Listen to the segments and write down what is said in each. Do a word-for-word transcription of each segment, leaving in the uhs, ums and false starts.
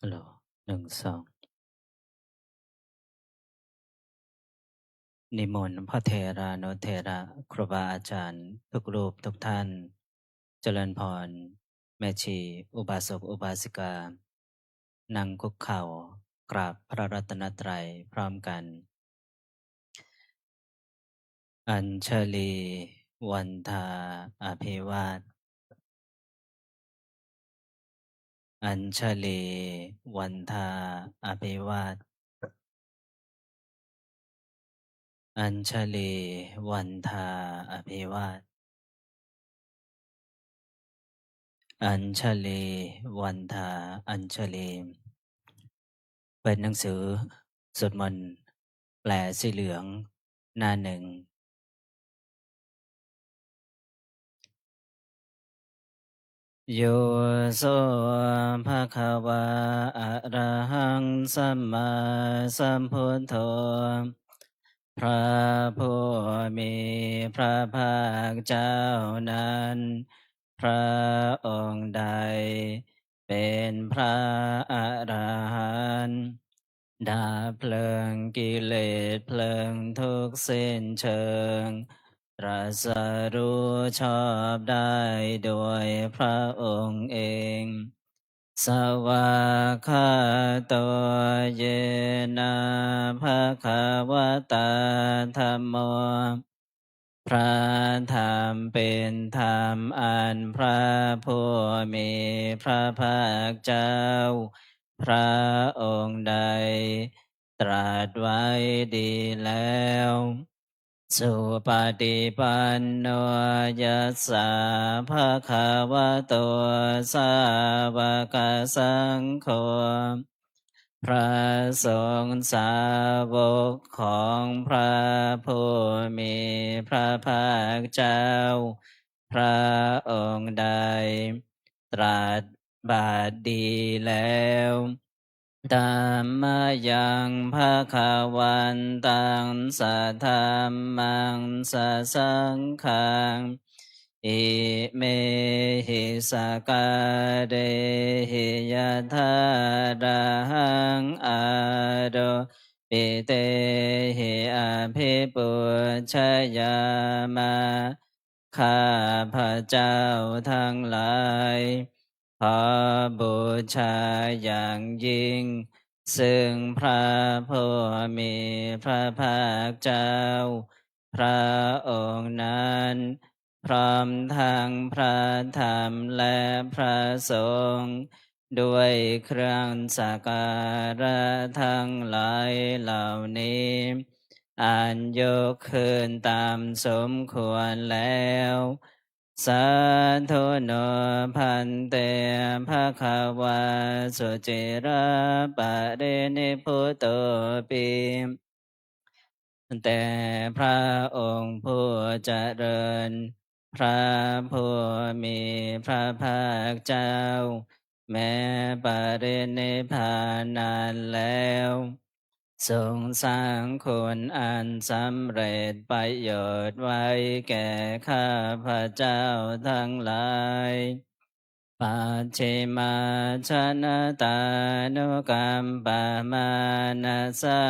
ฮัลโหล หนึ่ง สอง นิมนต์พระเถรานุเถระ ครูบาอาจารย์ทุกรูปทุกท่าน เจริญพร แม่ชี อุบาสกอุบาสิกา นั่งคุกเข่ากราบพระรัตนตรัยพร้อมกัน Añjalī vandā abhivād. Añjalī vandā abhivād. Añjalī vandā abhivād. Añjalī vandā añjalī. เปิดหนังสือสวดมนต์แปลสีเหลือง หน้าหนึ่ง Yo so bhagavā arahaṃ sammāsambuddho, พระผู้มีพระภาคเจ้านั้น พระองค์ใดเป็นพระอรหันต์ ดับเพลิงกิเลสเพลิงทุกข์สิ้นเชิง ตรัสรู้ชอบได้โดยพระองค์เอง Svākkhāto yena bhagavatā dhammo, พระธรรมเป็นธรรมอันพระผู้มีพระภาคเจ้า พระองค์ใดตรัสไว้ดีแล้ว Supaṭipanno yassa bhagavato sāvakasaṅgho, พระสงฆ์สาวกของพระผู้มีพระภาคเจ้า พระองค์ใดตรัสบัติดีแล้ว Tammayaṃ bhagavantaṃ sadhammaṃ sasaṅghaṃ, imehi sakkārehi yathārahaṃ āropitehi abhipūjayāma. ข้าพเจ้าทั้งหลาย ขอบูชาอย่างยิ่ง ซึ่งพระผู้มีพระภาคเจ้า พระองค์นั้น พร้อมทั้งพระธรรมและพระสงฆ์ ด้วยเครื่องสักการะทั้งหลายเหล่านี้ อันยกขึ้นตามสมควรแล้ว Sādhu no bhante bhagavā suciraparinibbutopi. แต่พระองค์ผู้เจริญ พระผู้มีพระภาคเจ้า แม้ปรินิพพานนานแล้ว ทรงสร้างคุณอันสำเร็จประโยชน์ไว้แก่ข้าพเจ้าทั้งหลาย Pacchimājanatānukampamānasā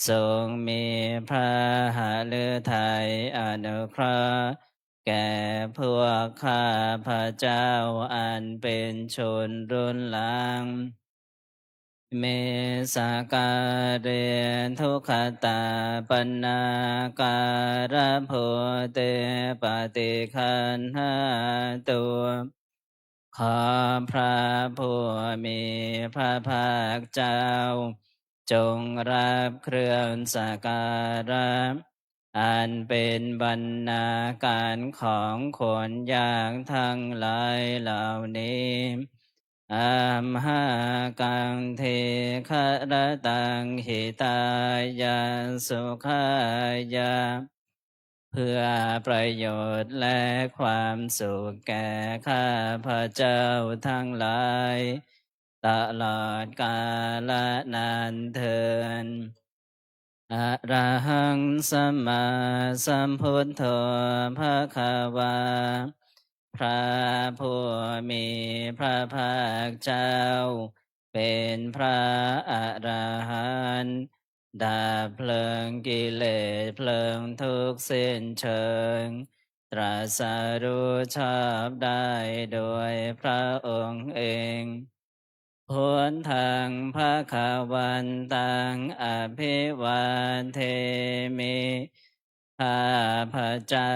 ทรงมีพระหฤทัยอนุเคราะห์ แก่พวกข้าพเจ้าอันเป็นชนรุ่นหลัง Me sakkāre duggatapaṇṇākārabhūte paṭiggaṇhātu. ขอพระผู้มีพระภาคเจ้า จงรับเครื่องสักการะ อันเป็นบรรณาการของคนยากทั้งหลายเหล่านี้ Amhākaṃ dīgharattaṃ hitāya sukhāya. เพื่อประโยชน์และความสุขแก่ข้าพเจ้าทั้งหลาย ตลอดกาลนานเทอญ Arahaṃ sammāsambuddho bhagavā. พระผู้มีพระภาคเจ้า เป็นพระอรหันต์ ดับเพลิงกิเลสเพลิงทุกข์สิ้นเชิง ตรัสรู้ชอบได้โดยพระองค์เอง Buddhaṃ bhagavantaṃ abhivādemi. ข้าพเจ้า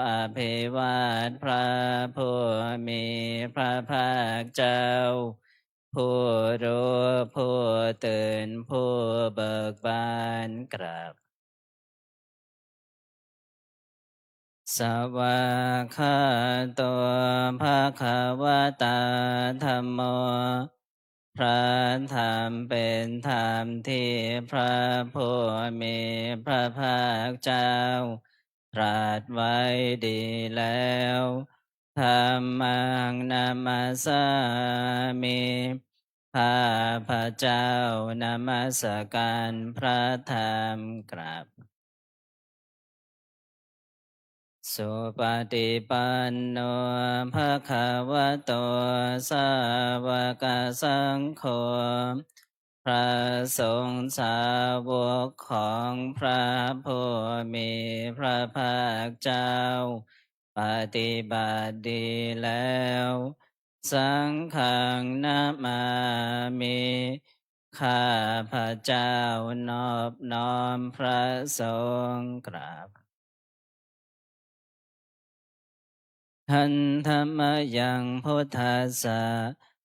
อภิวาทพระผู้มีพระภาคเจ้า ผู้รู้ผู้ตื่นผู้เบิกบาน กราบ Svākkhāto bhagavatā dhammo. พระธรรมเป็นธรรมที่พระผู้มีพระภาคเจ้าตรัสไว้ดีแล้ว Dhammaṃ namassāmi. ข้าพเจ้านมัสการพระธรรม กราบ Supaṭipanno bhagavato sāvakasaṅgho. พระสงฆ์สาวกของพระผู้มีพระภาคเจ้า ปฏิบัติดีแล้ว Saṅghaṃ namāmi. ข้าพเจ้านอบน้อมพระสงฆ์ กราบ Handa mayaṃ buddhassa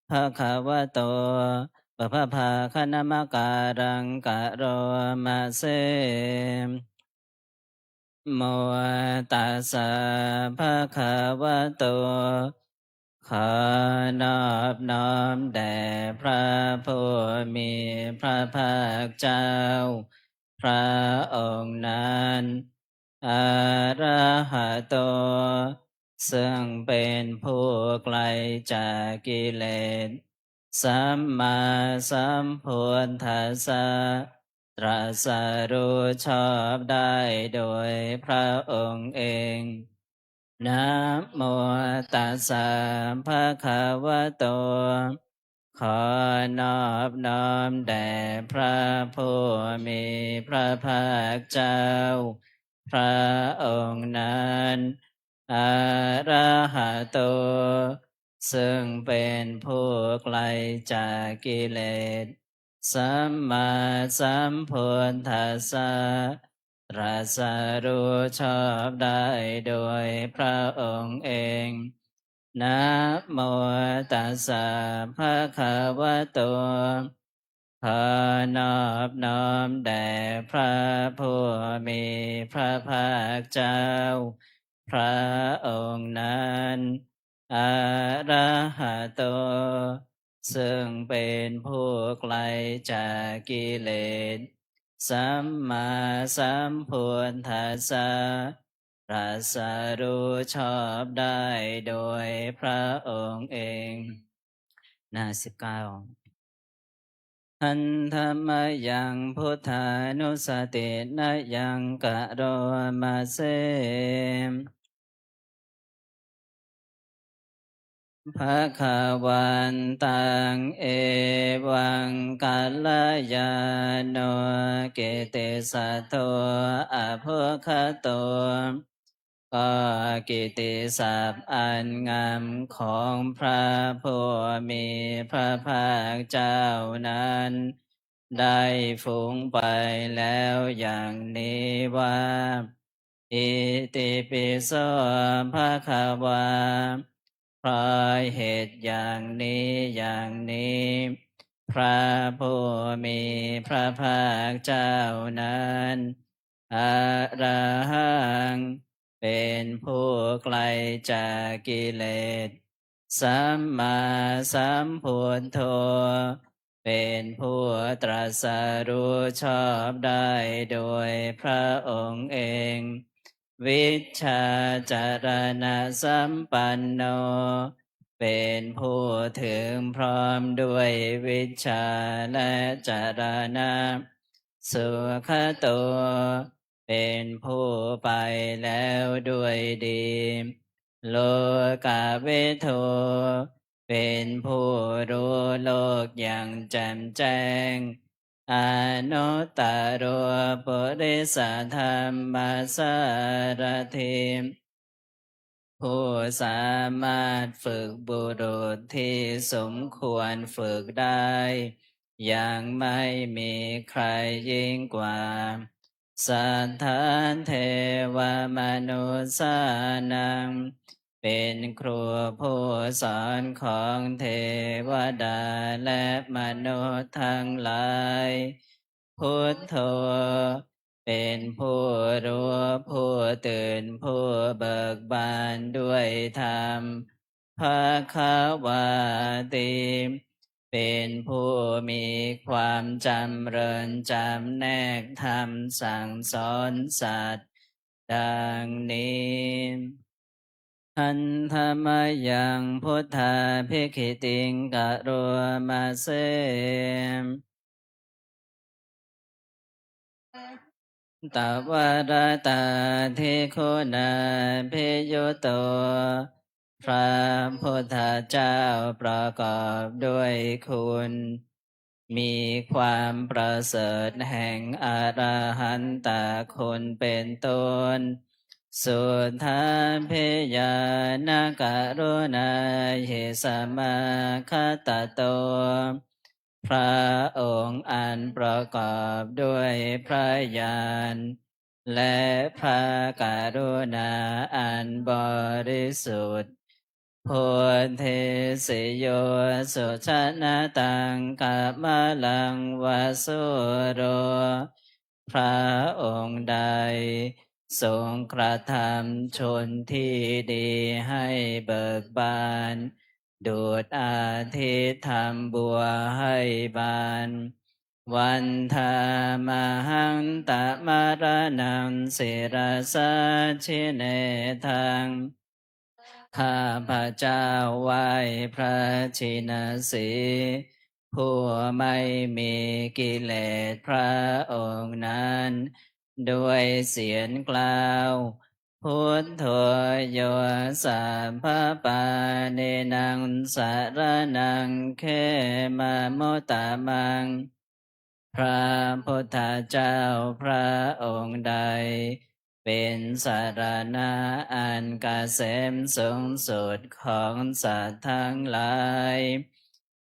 bhagavato pubbabhāganamakāraṃ karoma se. Namo tassa bhagavato. ขอนอบน้อมแด่พระผู้มีพระภาคเจ้า พระองค์นั้น Arahato ซึ่งเป็นผู้ไกลจากกิเลส Sammāsambuddhassa ตรัสรู้ชอบได้โดยพระองค์เอง Namo tassa bhagavato. ขอนอบน้อมแด่พระผู้มีพระภาคเจ้า พระองค์นั้น Arahato ซึ่งเป็นผู้ไกลจากกิเลส Sammāsambuddhassa ตรัสรู้ชอบได้โดยพระองค์เอง Namo tassa bhagavato. ขอนอบน้อมแด่พระผู้มีพระภาคเจ้า พระองค์นั้น Arahato ซึ่งเป็นผู้ไกลจากกิเลส Sammāsambuddhassa ตรัสรู้ชอบได้โดยพระองค์เอง หน้าสิบเก้า Handa mayaṃ buddhānussatinayaṃ karoma se. Bhagavantaṃ evaṃ kalyāṇo kittisaddo abbhuggato. ก็กิตติศัพท์อันงามของพระผู้มีพระภาคเจ้านั้น ได้ฟุ้งไปแล้วอย่างนี้ว่า Itipi so bhagavā. เพราะเหตุอย่างนี้อย่างนี้ พระผู้มีพระภาคเจ้านั้น Arahaṃ เป็นผู้ไกลจากกิเลส Sammāsambuddho เป็นผู้ตรัสรู้ชอบได้โดยพระองค์เอง Vijjācaraṇasampanno เป็นผู้ถึงพร้อมด้วยวิชชาและจรณะ Sugato เป็นผู้ไปแล้วด้วยดี Lokavidū เป็นผู้รู้โลกอย่างแจ่มแจ้ง anuttaro purisadammasārathi ผู้สามารถฝึกบุรุษที่สมควรฝึกได้ ยังไม่มีใครยิ่งกว่า satthā devamanussānaṃ เป็นครูผู้สอนของเทวดาและมนุษย์ทั้งหลาย buddho เป็นผู้รู้ผู้ตื่นผู้เบิกบานด้วยธรรม bhagavāti เป็นผู้มีความจำเริญจำแนกธรรมสั่งสอนสัตว์ ดังนี้ handa mayaṃ buddhābhigītiṃ karoma se. Tatvārātādiguṇābhiyutto พระพุทธเจ้าประกอบด้วยคุณ มีความประเสริฐแห่งอรหันตคุณเป็นต้น suddhābhiñāṇakaruṇāhi samāgatatto พระองค์อันประกอบด้วยพระญาณ และพระกรุณาอันบริสุทธิ์ bodhesi yo sujanataṃ kamalaṃ va sūro พระองค์ใดทรงกระทำชนที่ดีให้เบิกบาน ดุจอาทิตย์ทำบัวให้บาน vandāmahaṃ tamaraṇaṃ sirasā jinendaṃ ข้าพเจ้าไหว้พระชินสีห์ ผู้ไม่มีกิเลสพระองค์นั้น ด้วยเสียงกล้าว buddho yo sabbapāṇīnaṃ saraṇaṃ khemamuttamaṃ พระพุทธเจ้าพระองค์ใด เป็นสรณะอันเกษมสูงสุดของสัตว์ทั้งหลาย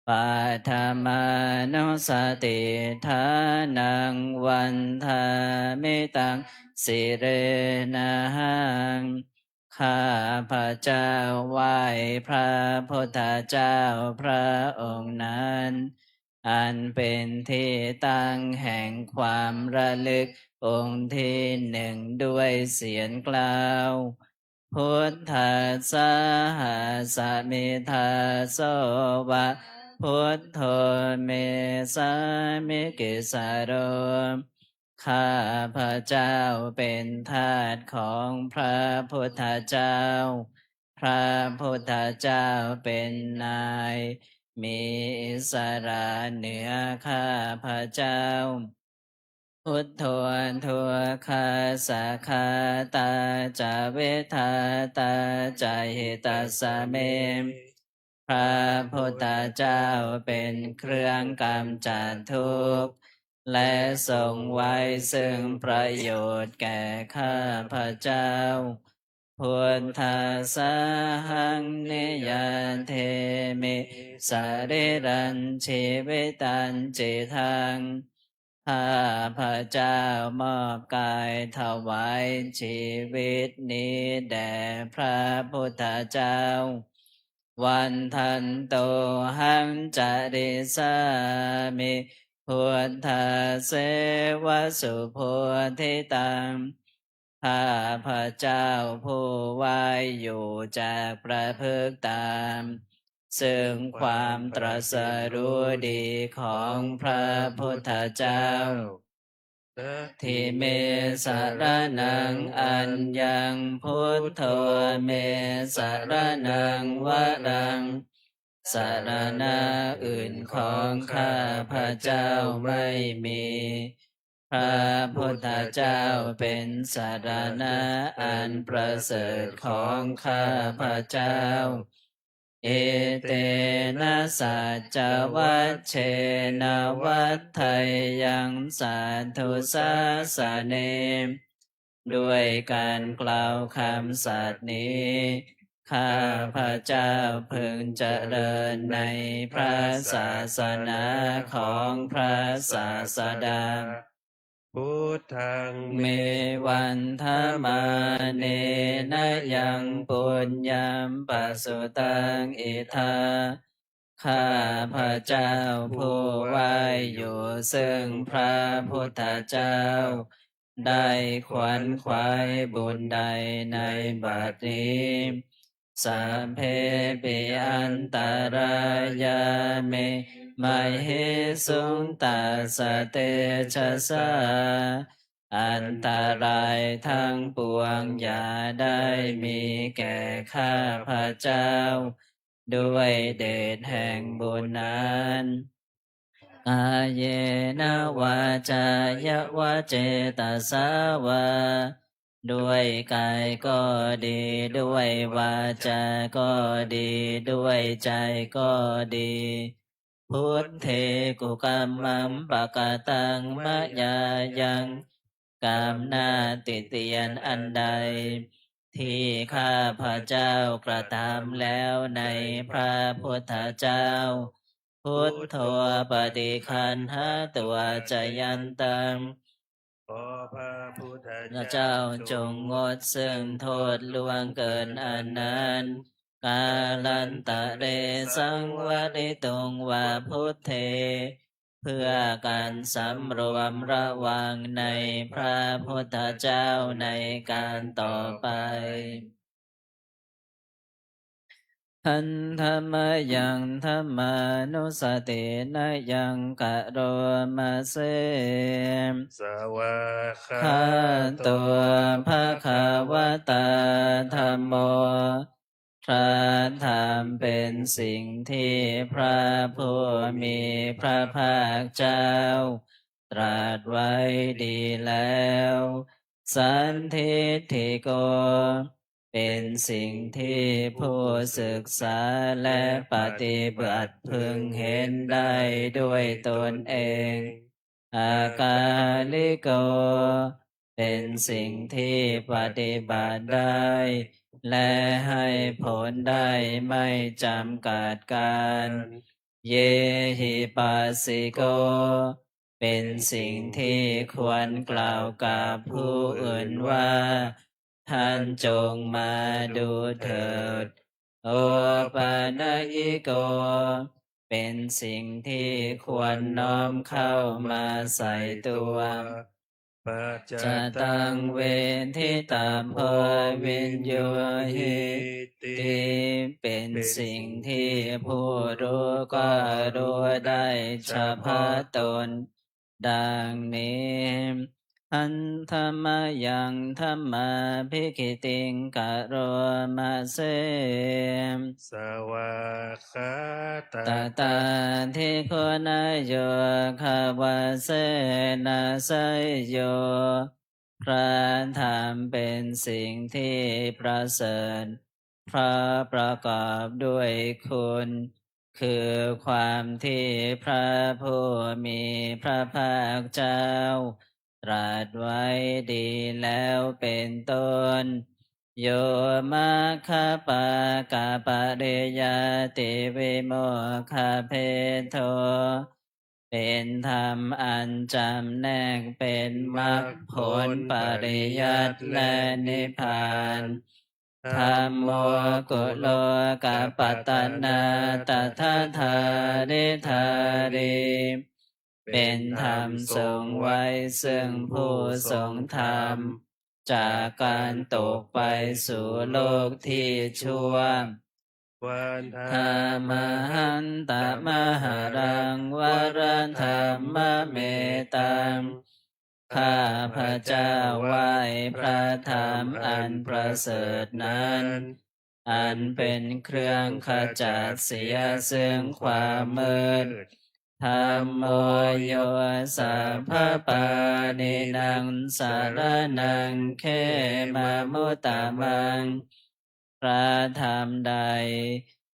paṭhamānussatiṭṭhānaṃ vandāmi taṃ sirenahaṃ ข้าพเจ้าไหว้พระพุทธเจ้าพระองค์นั้น อันเป็นที่ตั้งแห่งความระลึกองค์ที่หนึ่งด้วยเสียงกล้าว buddhassāhasmi dāso va buddho me sāmikissaro ข้าพเจ้าเป็นทาสของพระพุทธเจ้า พระพุทธเจ้าเป็นนาย มีอิสระเหนือข้าพเจ้า buddho dukkhassa ghātā ca vidhātā ca hitassa me พระพุทธเจ้าเป็นเครื่องกำจัดทุกข์ และทรงไว้ซึ่งประโยชน์แก่ข้าพเจ้า buddhassāhaṃ niyyādemi sarīrañjīvitañcidaṃ ข้าพเจ้ามอบกายถวายชีวิตนี้แด่พระพุทธเจ้า vandantohaṃ carissāmi buddhasseva subodhitaṃ ข้าพเจ้าผู้ไหว้อยู่จักประพฤติตาม ซึ่งความตรัสรู้ดีของพระพุทธเจ้า natthi me saraṇaṃ aññaṃ buddho me saraṇaṃ varaṃ สรณะอื่นของข้าพเจ้าไม่มี พระพุทธเจ้าเป็นสรณะอันประเสริฐของข้าพเจ้า Etena saccavajjena vaḍḍheyyaṃ satthu sāsane. ด้วยการกล่าวคำสัตย์นี้ ข้าพเจ้าพึงเจริญในพระศาสนาของพระศาสดา Buddhaṃ me vandamānena yaṃ puññaṃ pasutaṃ idha. ข้าพเจ้าผู้ไหว้อยู่ซึ่งพระพุทธเจ้า ได้ขวนขวายบุญใดในบัดนี้ Sabbepi antarāyā me māhesuṃ tassa tejasā. อันตรายทั้งปวงอย่าได้มีแก่ข้าพเจ้า ด้วยเดชแห่งบุญนั้น Kāyena vācāya va cetasā vā. ด้วยกายก็ดี ด้วยวาจาก็ดี ด้วยใจก็ดี Buddhe kukammaṃ pakataṃ mayā yaṃ. กรรมหน้าติเตียนอันใด ที่ข้าพเจ้ากระทำแล้วในพระพุทธเจ้า Buddho paṭiggaṇhatu accayantaṃ. ขอพระพุทธเจ้าจงงดซึ่งโทษล่วงเกินอันนั้น Kālantare saṃvarituṃ va buddhe. เพื่อการสำรวมระวังในพระพุทธเจ้าในการต่อไป Handa mayaṃ dhammānussatinayaṃ karoma se. Svākkhāto bhagavatā dhammo. พระธรรมเป็นสิ่งที่พระผู้มีพระภาคเจ้าตรัสไว้ดีแล้ว Sandiṭṭhiko เป็นสิ่งที่ผู้ศึกษาและปฏิบัติพึงเห็นได้ด้วยตนเอง Akāliko เป็นสิ่งที่ปฏิบัติได้ และให้ผลได้ไม่จำกัดกาล Ehipassiko เป็นสิ่งที่ควรกล่าวกับผู้อื่นว่า ท่านจงมาดูเถิด Opanayiko เป็นสิ่งที่ควรน้อมเข้ามาใส่ตัว Paccattaṃ veditabbo viññūhīti เป็นสิ่งที่ผู้รู้ก็รู้ได้เฉพาะตน ดังนี้ Handa mayaṃ dhammābhigītiṃ karoma se. Svākkhātatādiguṇayogavasena seyyo. พระธรรมเป็นสิ่งที่ประเสริฐ เพราะประกอบด้วยคุณ คือความที่พระผู้มีพระภาคเจ้าตรัสไว้ดีแล้วเป็นต้น Yo maggapākapariyattivimokkhabhedo เป็นธรรมอันจำแนกเป็นมรรคผลปริยัติและนิพพาน Dhammo kulokapatanā tadadhāridhārī เป็นธรรมทรงไว้ซึ่งผู้ทรงธรรม จากการตกไปสู่โลกที่ชั่ว Vandāmahaṃ tamaharaṃ varadhammametaṃ. ข้าพเจ้าไหว้พระธรรมอันประเสริฐนั้น อันเป็นเครื่องขจัดเสียซึ่งความมืด Dhammo yo sabbapāṇīnaṃ saraṇaṃ khemamuttamaṃ. พระธรรมใด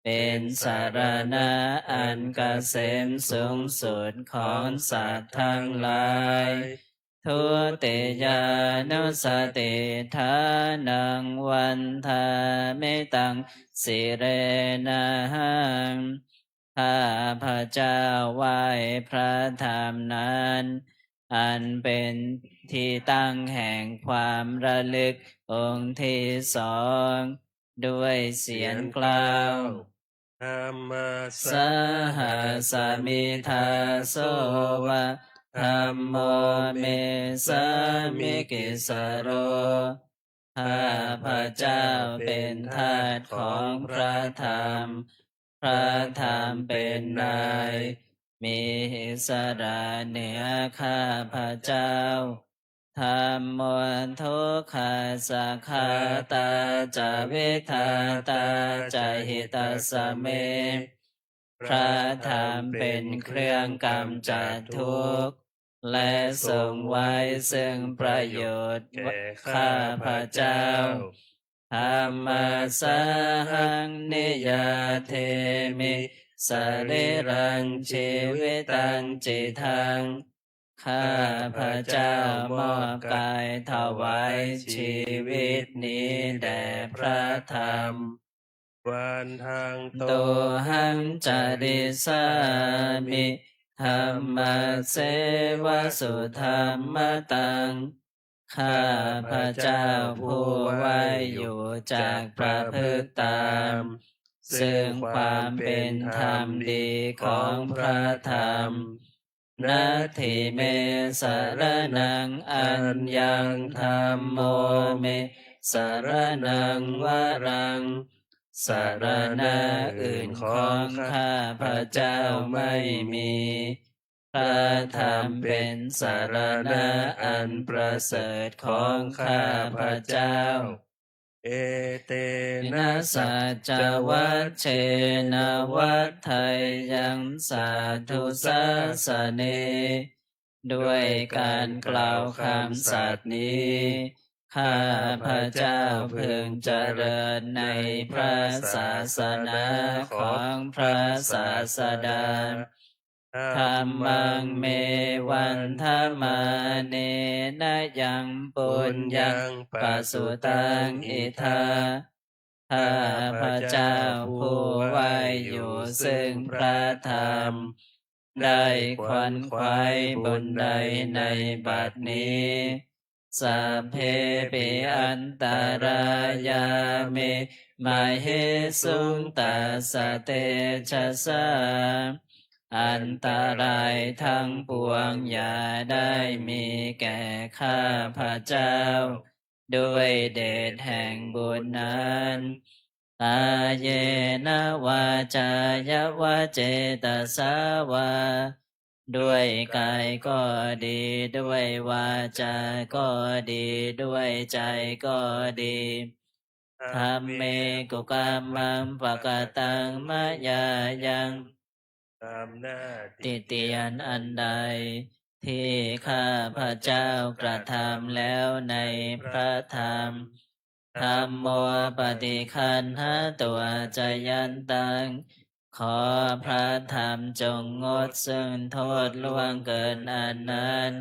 เป็นสรณะอันเกษมสูงสุดของสัตว์ทั้งหลาย Dutiyānussatiṭṭhānaṃ vandāmi taṃ sirenahaṃ. ข้าพเจ้าไหว้พระธรรมนั้น อันเป็นที่ตั้งแห่งความระลึกองค์ที่สอง ด้วยเสียงกล้าว Dhammassāhasmi dāso va, dhammo me sāmikissaro. ข้าพเจ้าเป็นทาสของพระธรรม พระธรรมเป็นนาย มีอิสระเหนือข้าพเจ้า Dhammo dukkhassa ghātā ca vidhātā ca hitassa me. พระธรรมเป็นเครื่องกำจัดทุกข์ และทรงไว้ซึ่งประโยชน์แก่ข้าพเจ้า Dhammassāhaṃ niyyādemi sarīrañjīvitañca idaṃ. ข้าพเจ้ามอบกายถวายชีวิตนี้แด่พระธรรม Vandantohaṃ carissāmi dhammasseva sudhammataṃ. ข้าพเจ้าผู้ไหวอยู่จักประพฤติตาม ซึ่งความเป็นธรรมดีของพระธรรม Natthi me saraṇaṃ aññaṃ, dhammo me saraṇaṃ varaṃ. สรณะอื่นของข้าพเจ้าไม่มี พระธรรมเป็นสรณะอันประเสริฐของข้าพเจ้า Etena saccavajjena vaḍḍheyyaṃ satthu-sāsane. ด้วยการกล่าวคำสัตย์นี้ ข้าพเจ้าพึงเจริญในพระศาสนาของพระศาสดา Dhammaṃ me vandamānena yaṃ puññaṃ pasutaṃ idha. ข้าพเจ้าผู้ไหวอยู่ซึ่งพระธรรม ได้ขวนขวายบุญใดในบัดนี้ Sabbepi antarāyā me māhesuṃ tassa tejasā. อันตรายทั้งปวงอย่าได้มีแก่ข้าพเจ้า ด้วยเดชแห่งบุญนั้น Kāyena vācāya va cetasā vā. ด้วยกายก็ดี ด้วยวาจาก็ดี ด้วยใจก็ดี Dhamme kukammaṃ pakataṃ mayā yaṃ. ความน่าติเตียนอันใด ที่ข้าพเจ้ากระทำแล้วในพระธรรม Dhammo paṭiggaṇhatu accayantaṃ. ขอพระธรรมจงงดซึ่งโทษล่วงเกินอันนั้น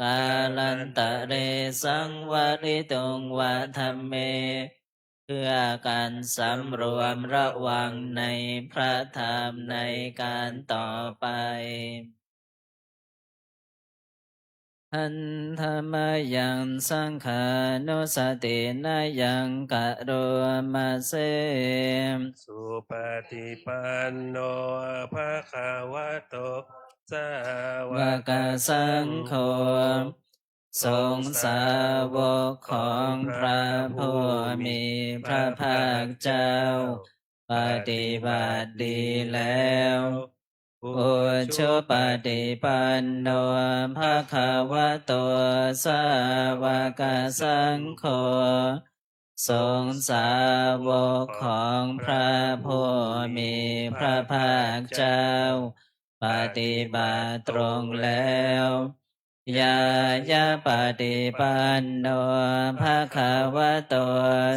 Kālantare saṃvarituṃ va dhamme. เพื่อการสำรวมระวังในพระธรรมในการต่อไป Handa mayaṃ saṅghānussatinayaṃ karoma se. Supaṭipanno bhagavato sāvakasaṅgho. สงฆ์สาวกของพระผู้มีพระภาคเจ้า ปฏิบัติดีแล้ว Ujupaṭipanno bhagavato sāvakasaṅgho. สงฆ์สาวกของพระผู้มีพระภาคเจ้า ปฏิบัติตรงแล้ว Ñāyapaṭipanno bhagavato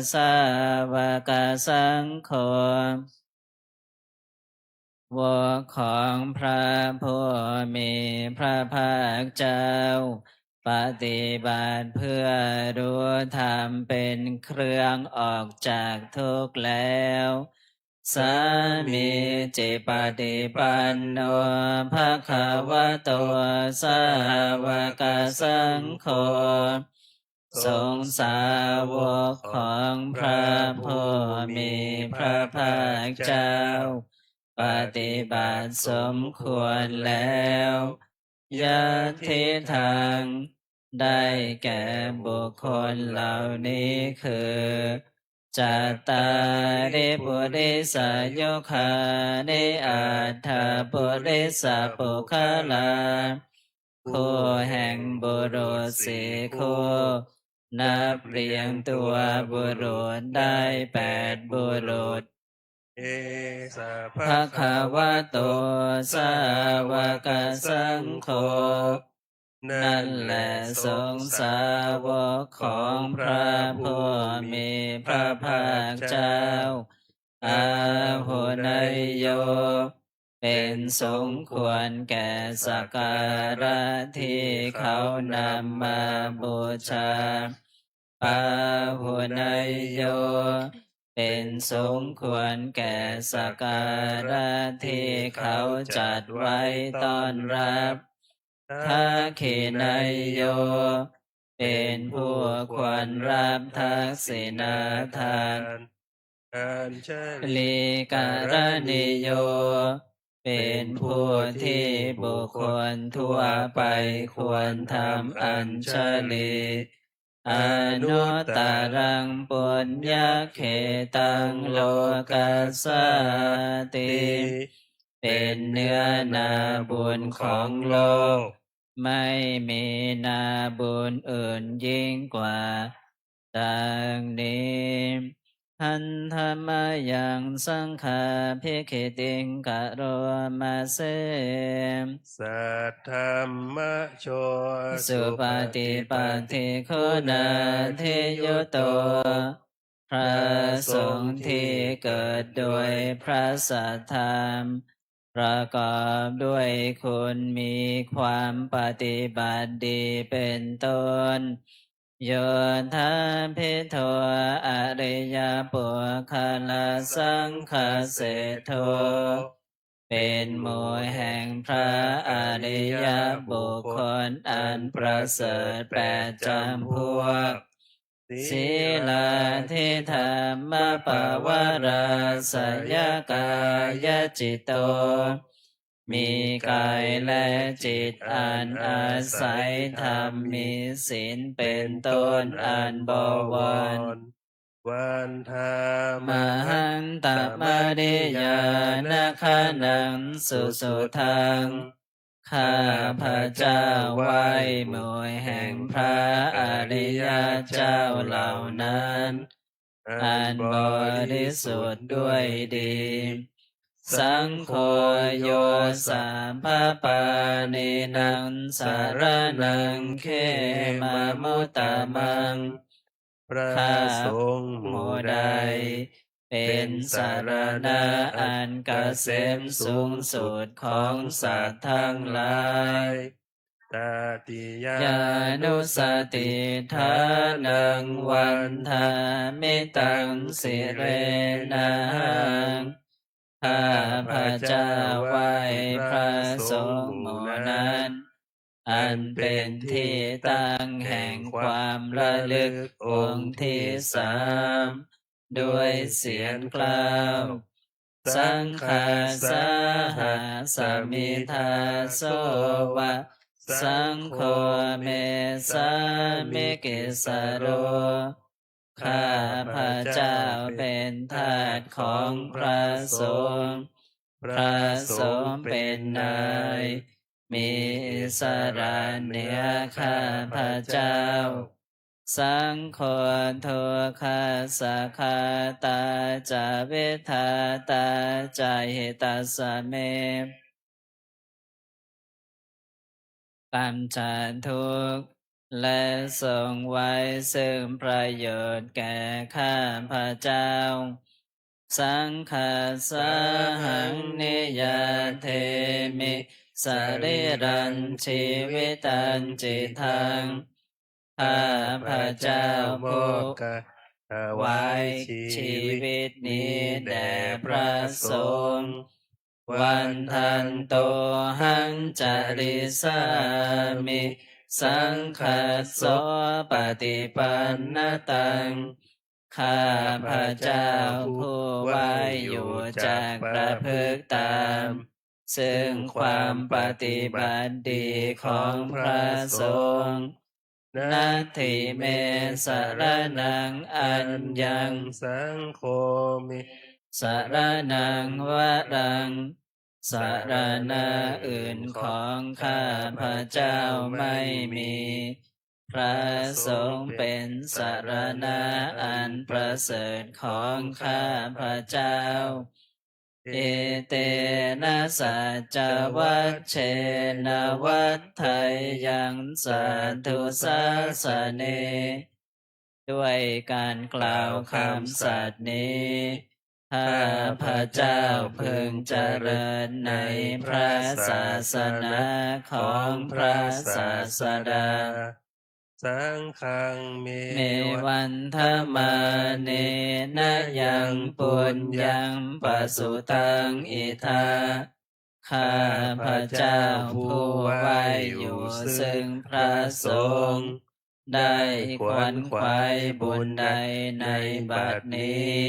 sāvakasaṅgho. วกของพระผู้มีพระภาคเจ้า ปฏิบัติเพื่อรู้ธรรมเป็นเครื่องออกจากทุกข์แล้ว Sāmīcipaṭipanno bhagavato sāvakasaṅgho สงฆ์สาวกของพระผู้มีพระภาคเจ้า ปฏิบัติสมควรแล้ว Yadidaṃ ได้แก่บุคคลเหล่านี้คือ Cattāri purisayugāni aṭṭha purisapuggalā คู่แห่งบุรุษสี่คู่ นับเรียงตัวบุรุษได้แปดบุรุษ Esa bhagavato sāvakasaṅgho นั่นแหละสงฆ์สาวกของพระผู้มีพระภาคเจ้า Āhuneyyo เป็นสมควรแก่สักการะที่เขานำมาบูชา Pāhuneyyo เป็นสมควรแก่สักการะที่เขาจัดไว้ต้อนรับ Dakkhiṇeyyo เป็นผู้ควรรับทักษิณาทาน Añjalikaraṇīyo เป็นผู้ที่บุคคลทั่วไปควรทำอัญชลี Anuttaraṃ puññakkhettaṃ lokassāti เป็นเนื้อนาบุญของโลก ไม่มีนาบุญอื่นยิ่งกว่า ดังนี้ Handa mayaṃ saṅghābhigītiṃ karoma se. Saddhammajo supaṭipattiguṇādiyutto พระสงฆ์ที่เกิดโดยพระสัทธรรม ประกอบด้วยคุณมีความปฏิบัติดีเป็นต้น Yodhābhiṭho ariyapuggalasaṅghaseṭṭho เป็นหมู่แห่งพระอริยบุคคลอันประเสริฐแปดจำพวก Sīlādidhammapavarāsayakāyacitto มีกายและจิตอันอาศัยธรรม มีศีลเป็นต้นอันบวร Vandāmahaṃ tam ariyāna gaṇaṃ susuddhaṃ ข้าพระเจ้าไหว้หมู่แห่งพระอริยเจ้าเหล่านั้น อันบริสุทธิ์ด้วยดี Saṅgho yo sabbapāṇīnaṃ saraṇaṃ khemamuttamaṃ พระสงฆ์หมู่ใด เป็นสรณะอันเกษมสูงสุดของสัตว์ทั้งหลาย Tatiyānussatiṭṭhānaṃ vandāmi taṃ sirenahaṃ ข้าพระเจ้าไหว้พระสงฆ์หมู่นั้น อันเป็นที่ตั้งแห่งความระลึกองค์ที่สาม ด้วยเสียงกล้าว Saṅghassa hāsmi dāso va saṅgho me sāmikissaro ข้าพระเจ้าเป็นทาสของพระสงฆ์ พระสงฆ์เป็นนาย มีอิสระเหนือข้าพระเจ้า Saṅgho dukkhassa ghātā ca vidhātā ca hitassa me กำจัดทุกข์ และทรงไว้ซึ่งประโยชน์แก่ข้าพระเจ้า saṅghasāhaṃ niyyādemi sarīrañjīvitañcidaṃ. ข้าพเจ้าผู้ถวายชีวิตนี้แด่พระสงฆ์ vandantohaṃ carissāmi saṅghassopaṭipannataṃ. ข้าพเจ้าผู้ไหว้อยู่จักประพฤติตาม ซึ่งความปฏิบัติดีของพระสงฆ์ Natthi me saraṇaṃ aññaṃ, saṅgho me saraṇaṃ varaṃ. สรณะอื่นของข้าพเจ้าไม่มี พระสงฆ์เป็นสรณะอันประเสริฐของข้าพเจ้า Etena saccavajjena vaḍḍheyyaṃ satthu-sāsane. ด้วยการกล่าวคำสัตย์นี้ ข้าพเจ้าพึงเจริญในพระศาสนาของพระศาสดา Saṅghaṃ me vandamānena yaṃ puññaṃ pasutaṃ idha. ข้าพเจ้าผู้ไหว้อยู่ซึ่งพระสงฆ์ ได้ขวนขวายบุญใดในบัดนี้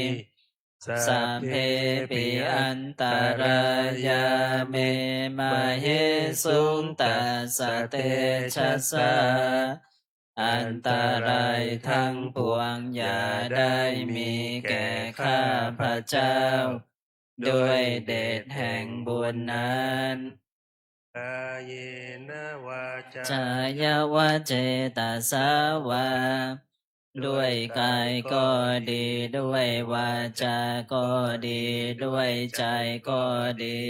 Sabbepi antarāyā me māhesuṃ tassa tejasā. อันตรายทั้งปวงอย่าได้มีแก่ข้าพเจ้า ด้วยเดชแห่งบุญนั้น Kāyena vācāya va cetasā vā. ด้วยกายก็ดี ด้วยวาจาก็ดี ด้วยใจก็ดี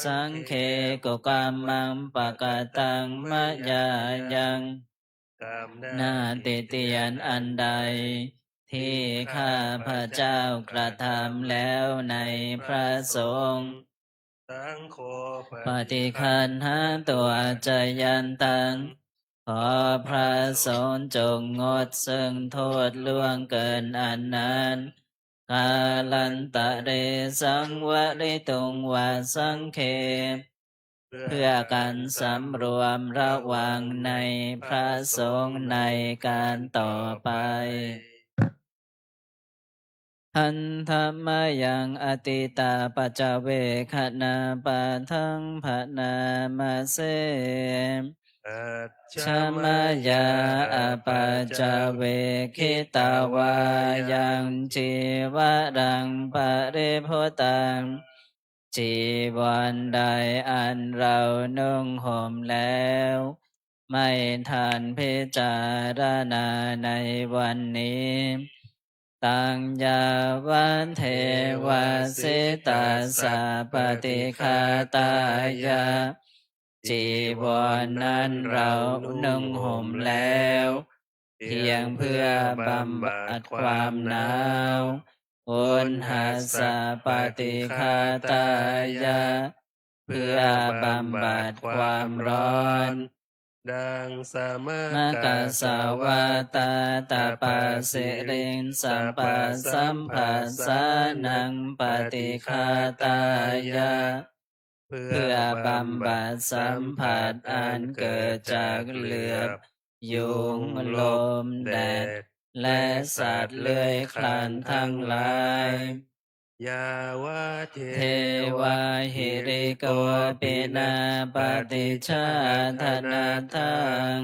Saṅghe kukammaṃ pakataṃ mayā yaṃ. กรรมนาฏเตียนอันใด ที่ข้าพเจ้ากระทำแล้วในพระสงฆ์ Saṅgho paṭiggaṇhātu accayantaṃ. ขอพระสงฆ์จงงดซึ่งโทษล่วงเกินอันนั้น Kālantare saṃvarituṃ va saṅghe. เพื่อการสำรวมระวังในพระสงฆ์ในการต่อไป Handa mayaṃ atītapaccavekkhaṇapāṭhaṃ bhaṇāma se. Ajja mayā apaccavekkhitvā yaṃ cīvaraṃ paribhuttaṃ. จีวรใดอันเรานุ่งห่มแล้ว ไม่ทันพิจารณาในวันนี้ Taṃ yāvadeva sitassa paṭighātāya. จีวรนั้นเรานุ่งห่มแล้ว เพียงเพื่อบำบัดความหนาว Uṇhassa paṭighātāya. เพื่อบำบัดความร้อน Daṃsamakasavātātapasiriṃ sappasambhasānaṃ paṭighātāya. เพื่อบำบัดสัมผัสอันเกิดจากเหลือบ ยุง ลม แดด และสัตว์เลื้อยคลานทั้งหลาย Yāvadeva hirikopinapaṭicchādanatthaṃ.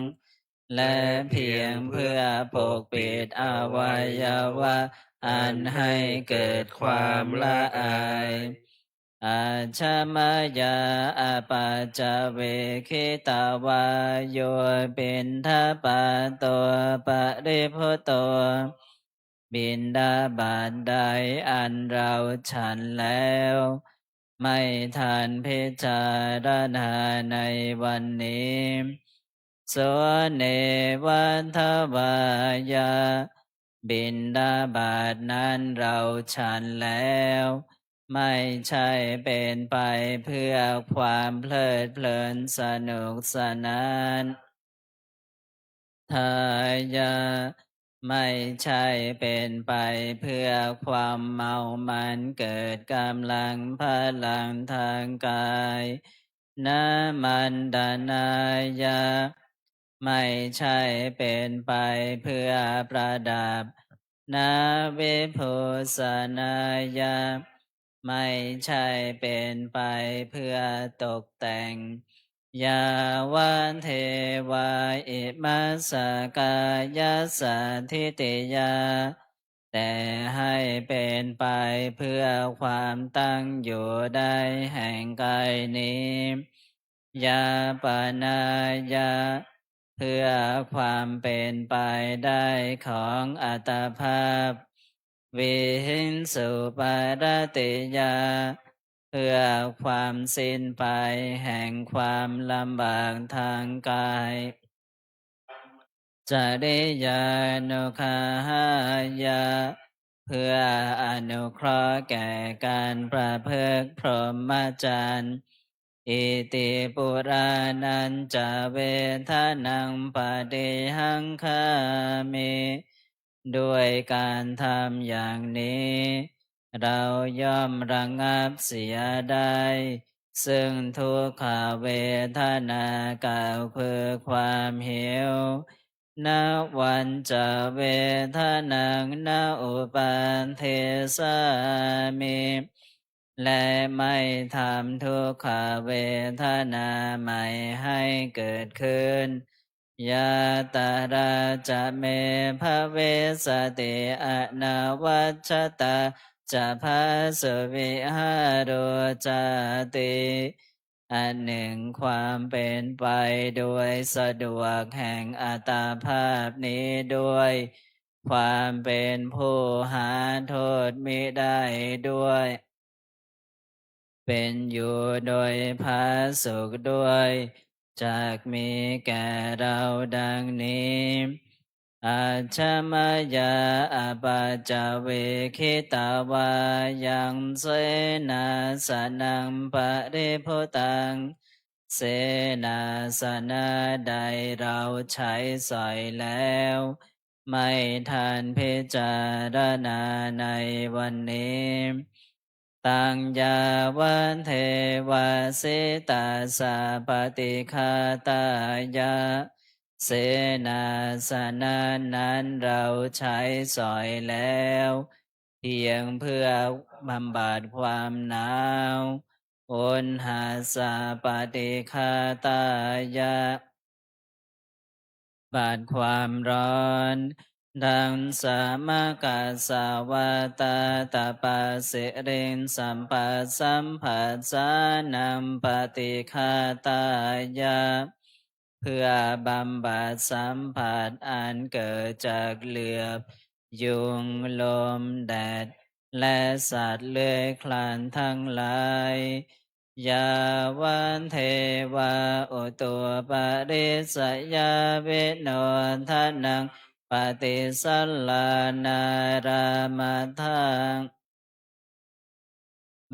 และเพียงเพื่อปกปิดอวัยวะอันให้เกิดความละอาย Ajja mayā apaccavekkhitvā yo piṇḍapāto paribhutto. บิณฑบาตใดอันเราฉันแล้ว ไม่ทันพิจารณาในวันนี้ So neva davāya บิณฑบาตนั้นเราฉันแล้ว ไม่ใช่เป็นไปเพื่อความเพลิดเพลินสนุกสนาน ทายะ ไม่ใช่เป็นไปเพื่อความเมามันเกิดกำลังพลังทางกาย นะมันดนายะ ไม่ใช่เป็นไปเพื่อประดับ นะวิภูสนายะ ไม่ใช่เป็นไปเพื่อตกแต่ง ยาวะเทวาอิมัสสะกายัสสะทิติยา แต่ให้เป็นไปเพื่อความตั้งอยู่ได้แห่งกายนี้ ยาปนายะ เพื่อความเป็นไปได้ของอัตภาพ วิหิงสุปรติยา เพื่อความสิ้นไปแห่งความลำบากทางกาย จริยานุกาหายะ เพื่ออนุเคราะห์แก่การประพฤติพรหมจรรย์ อิติปุราณัญจะเวทะนังปฏิฮังคามิ ด้วยการทำอย่างนี้ เราย่อมระงับเสียได้ ซึ่งทุกขเวทนา กล่าวคือความหิว นวัญจะเวทะนังนะอุปาเทสามิ และไม่ทำทุกขเวทนาใหม่ให้เกิดขึ้น ยาตราจะเมภเวสติ อนวัชชตาจะพาสุวิหาโรจาติ อันหนึ่งความเป็นไปโดยสะดวกแห่งอัตภาพนี้ด้วย ความเป็นผู้หาโทษมิได้ด้วย เป็นอยู่โดยผาสุกด้วย จักมีแก่เราดังนี้ อัชมยาอปัจจเวคิตวายังเสนาสนังปริภุตัง เสนาสนะใดเราใช้สอยแล้ว ไม่ทันพิจารณาในวันนี้ ตังยาวะเทวาสิตัสสะปฏิฆาตายะ เสนาสนะนั้นเราใช้สอยแล้ว เพียงเพื่อบำบัดความหนาว อุณหัสสะปฏิฆาตายะ บัดความร้อน ดังสามกัสสวัตตาตปาสิริงสัมปัสสัมผัสสานังปฏิฆาตายะ เพื่อบำบัดสัมผัสอันเกิดจากเหลือบยุง ลม แดด และสัตว์เลื้อยคลานทั้งหลาย ยาวะเทวาอุตุปริสยาวิโนทะนังปฏิสลลานารามัฏฐัง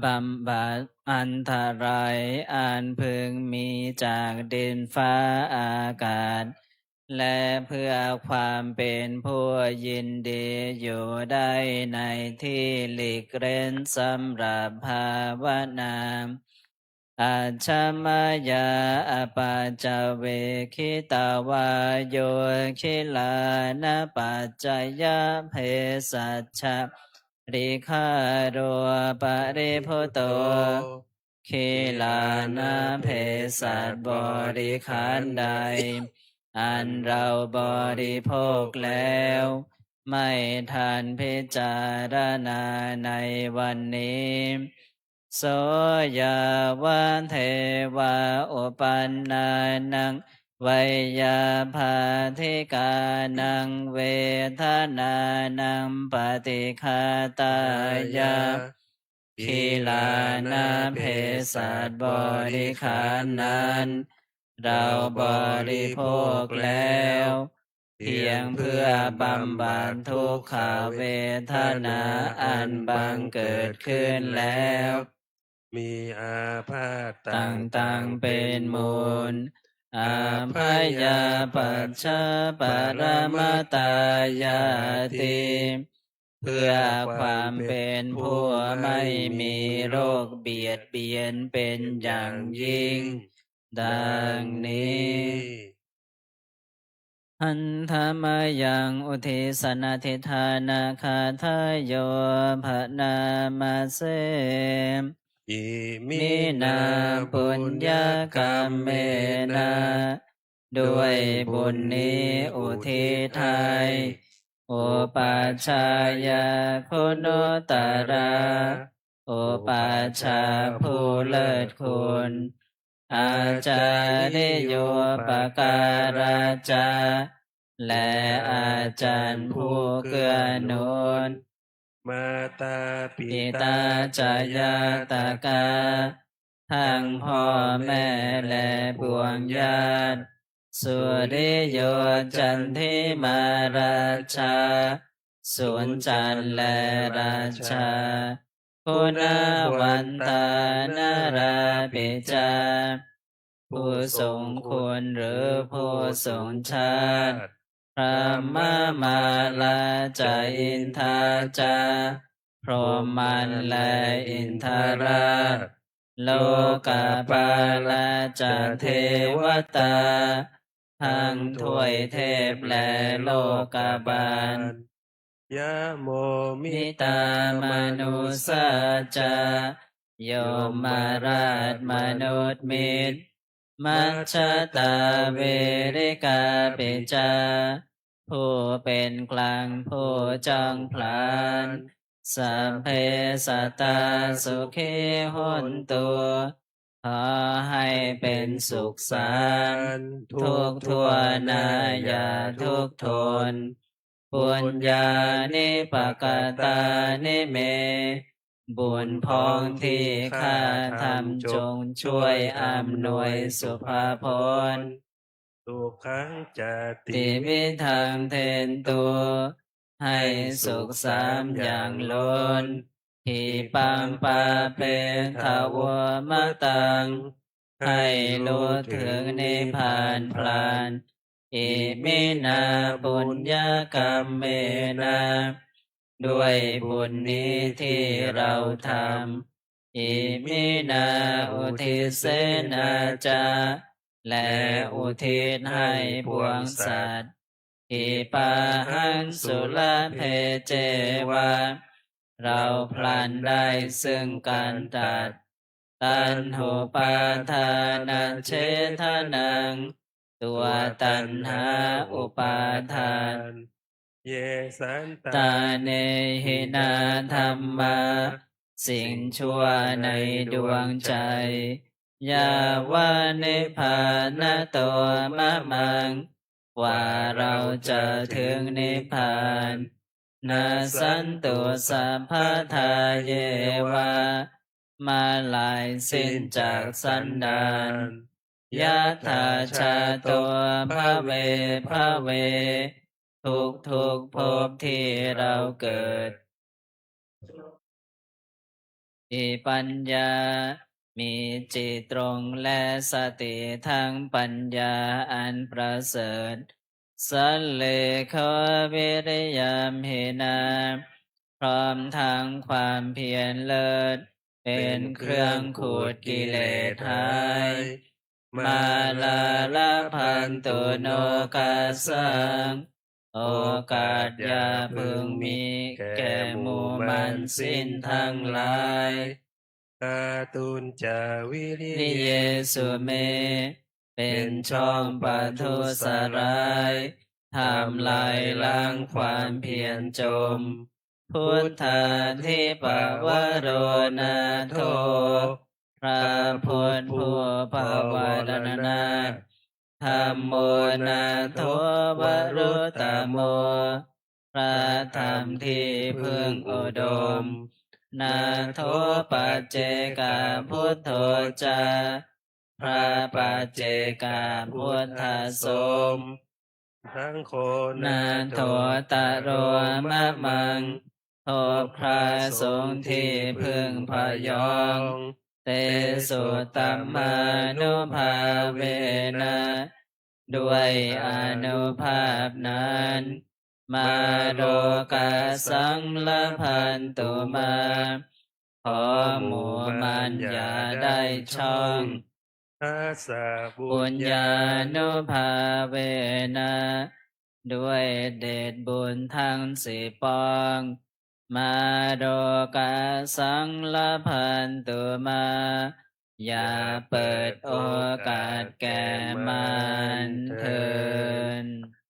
บำบัดอันตรายอันพึงมีจากดินฟ้าอากาศ และเพื่อความเป็นผู้ยินดีอยู่ได้ในที่หลีกเร้นสำหรับภาวนา อัชมยาอปัจจเวคิตวาโยคิลานะปัจจยเภสัชชะริคาโรปริภุโต คิลานะเภสัชบริขารใด อันเราบริโภคแล้ว ไม่ทันพิจารณาในวันนี้ โสยาวะเทวาอุปันนานังไวยาบาทิกานังเวทนานังปฏิฆาตายะ คิลานะเภสัชบริขารนั้น เราบริโภคแล้ว เพียงเพื่อบำบัดทุกขเวทนาอันบังเกิดขึ้นแล้ว มีอาพาธต่างๆเป็นมูล abyāpajjhaparamatāyāti เพื่อความเป็นผู้ไม่มีโรคเบียดเบียนเป็นอย่างยิ่ง ดังนี้ Handa mayaṃ uddissanadhiṭṭhānagāthāyo bhaṇāma se. Iminā puññakammena ด้วยบุญนี้อุทิศให้ upajjhāyā guṇuttarā อุปัชฌาย์ผู้เลิศคุณ ācariyūpakārā ca และอาจารย์ผู้เกื้อหนุน mātā pitā ca ñātakā ทั้งพ่อแม่และปวงญาติ suriyo candimā rājā สุญจันทร์และราชา guṇavantā narāpi ca ผู้ทรงคุณหรือผู้ทรงชาติ brahmamārā ca indā ca พรหมมารและอินทราช lokapālā ca devatā ทั้งทวยเทพและโลกบาล yamo mittā manussā ca ยมราชมนุษย์มิตร majjhattā verikāpi ca ผู้เป็นกลางผู้จ้องผลาญ sabbe sattā sukhī hontu ขอให้เป็นสุขสันต์ ทุกข์ทั่วหน้าอย่าทุกข์ทน puññāni pakatāni me บุญพ้องที่ข้าทำจงช่วยอำนวยสุภาพร sukhañca tividhaṃ dentu ให้สุขสามอย่างล้น khippaṃ pāpetha vomataṃ ให้รู้ถึงนิพพานพลัน iminā puññakammena ด้วยบุญนี้ที่เราทำ iminā uddissenā ca และอุทิศให้ปวงสัตว์ khippāhaṃ sulabhe ceva เราพลันได้ซึ่งการตัด taṇhupādānachedanaṃ ตัวตัณหาอุปาทาน ye santāne hinā dhammā สิ่งชั่วในดวงใจ yāva nibbānato mamaṃ กว่าเราจะถึงนิพพาน nassantu sabbadā yeva เมื่อลายสิ้นจากสันดาน yathājāto bhave bhave ทุกทุกๆภพที่เราเกิด ipaññā มีจิตตรงและสติทั้งปัญญาอันประเสริฐ sallekho viriyamhinā พร้อมทั้งความเพียรเลิศ เป็นเครื่องขูดกิเลสหาย mārā labhantu nokāsaṃ โอกาสอย่าพึงมีแก่หมู่มันสิ้นทั้งหลาย kātuñca viriyesu me เป็นช่องประทุษร้าย ทำลายล้างความเพียรจม buddhādhipavaro nātho พระพุทธผู้ปวารณาถ dhammo nātho varuttamo พระธรรมที่พึ่งอุดม nātho paccekabuddho ca พระปัจเจกพุทธสม ทังโคน Natthotaro mamaṃ พบพระสงฆ์ที่พึ่งพยอง Tesuttamanubbhāvena ด้วยอานุภาพนั้น Mārokāsaṃ labhantu mā ขอหมู่มันอย่าได้ช่อง Dassapuññānubhāvena บุญญานุภาเวนะ ด้วยเดชบุญทั้งสี่ปอง Mārokāsaṃ labhantu mā อย่าเปิดโอกาสแก่มันเทอญ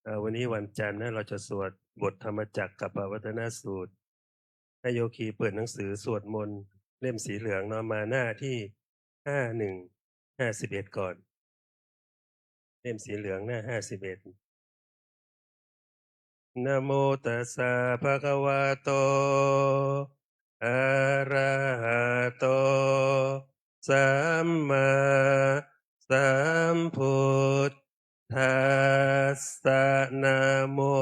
เอ่อ วันนี้วันจันทร์นะ เราจะสวดบทธรรมจักรกัปปวัตตนสูตร ให้โยคีเปิดหนังสือสวดมนต์เล่มสีเหลืองเนาะ มาหน้าที่ ห้าหนึ่ง ห้าสิบเอ็ด ก่อน เล่มสีเหลืองหน้า ห้าสิบเอ็ด Namo tassa bhagavato arahato sammāsambuddhassa. Namo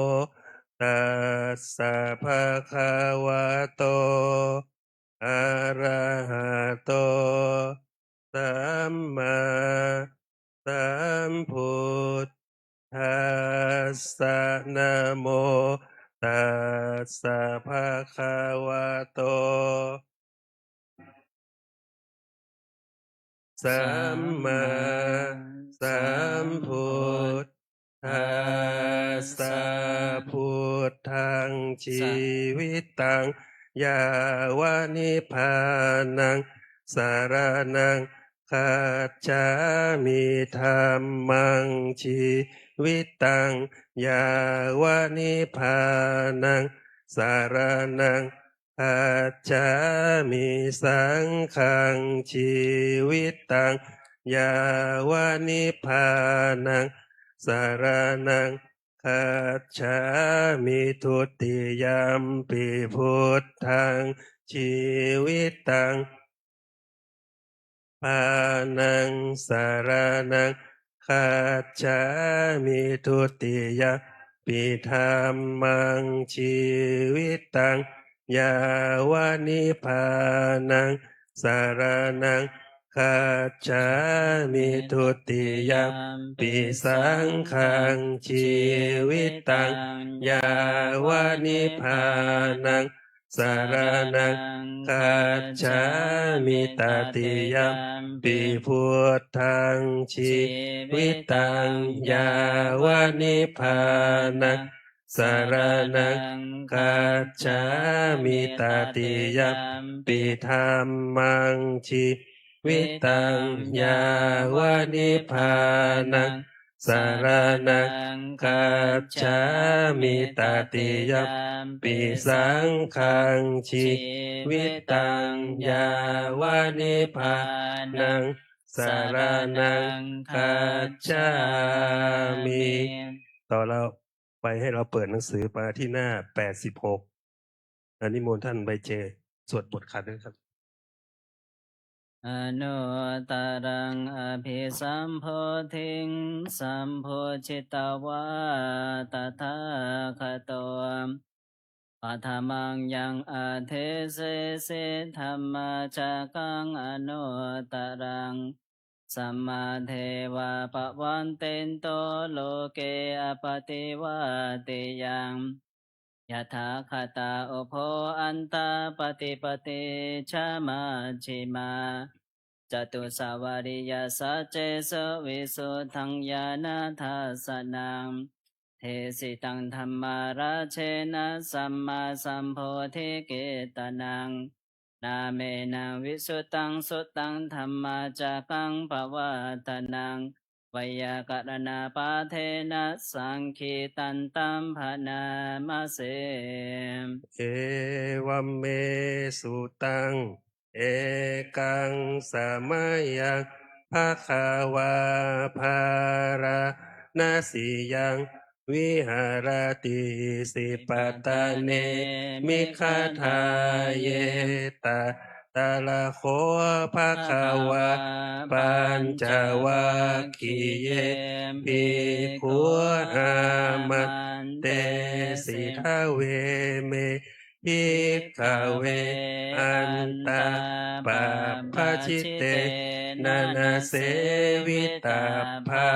tassa bhagavato arahato sammāsambuddhassa. Namo tassa bhagavato sammāsambuddhassa. Buddhaṃ jīvitaṃ yāva nibbānaṃ saraṇaṃ gacchāmi. Dhammaṃ jīvitaṃ yāva nibbānaṃ saraṇaṃ gacchāmi. Saṅghaṃ jīvitaṃ yāva nibbānaṃ saraṇaṃ gacchāmi. Dutiyampi buddhaṃ jīvitaṃ bānaṃ saraṇaṃ gacchāmi. Dutiyampi dhammaṃ jīvitaṃ yāva nibbānaṃ saraṇaṃ gacchāmi. Dutiyampi saṅghaṃ jīvitaṃ yāva nibbānaṃ saraṇaṃ gacchāmi. Tatiyampi buddhaṃ jīvitaṃ yāva nibbānaṃ saraṇaṃ gacchāmi. Tatiyampi dhammaṃ jīvitaṃ yāva nibbānaṃ saraṇaṃ gacchāmi. Tatiyampi saṅghaṃ jīvitaṃ yāva nibbānaṃ saraṇaṃ gacchāmi. ต่อเราไปให้เราเปิดหนังสือมาที่หน้า แปดสิบหก อนิมนต์ท่านใบเจสวดบทขัดด้วยครับ Anuttaraṃ abhisambodhiṃ sambujjhitvā tathāgato, paṭhamaṃ yaṃ adesesi dhammacakkaṃ anuttaraṃ, samādeva pavattento loke appaṭivattiyaṃ. Yadagatā ubho antā paṭipatti ca majjhimā, catusavariyassaccesu visuddhaṃ ñāṇadassanaṃ, desitaṃ dhammarājena sammāsambodhikittanaṃ, nāmena visuddhaṃ suttaṃ dhammacakkaṃ pavattanaṃ, veyyākaraṇapāṭhena saṅgītantam bhaṇāma se. Evaṃ me sutaṃ. Ekaṃ samayaṃ bhagavā bārāṇasiyaṃ viharati isipatane migadāye. Ta Tatra kho bhagavā pañcavaggiye bhikkhū āmantesi: Dveme, bhikkhave, antā pabbajitena na sevitabbā.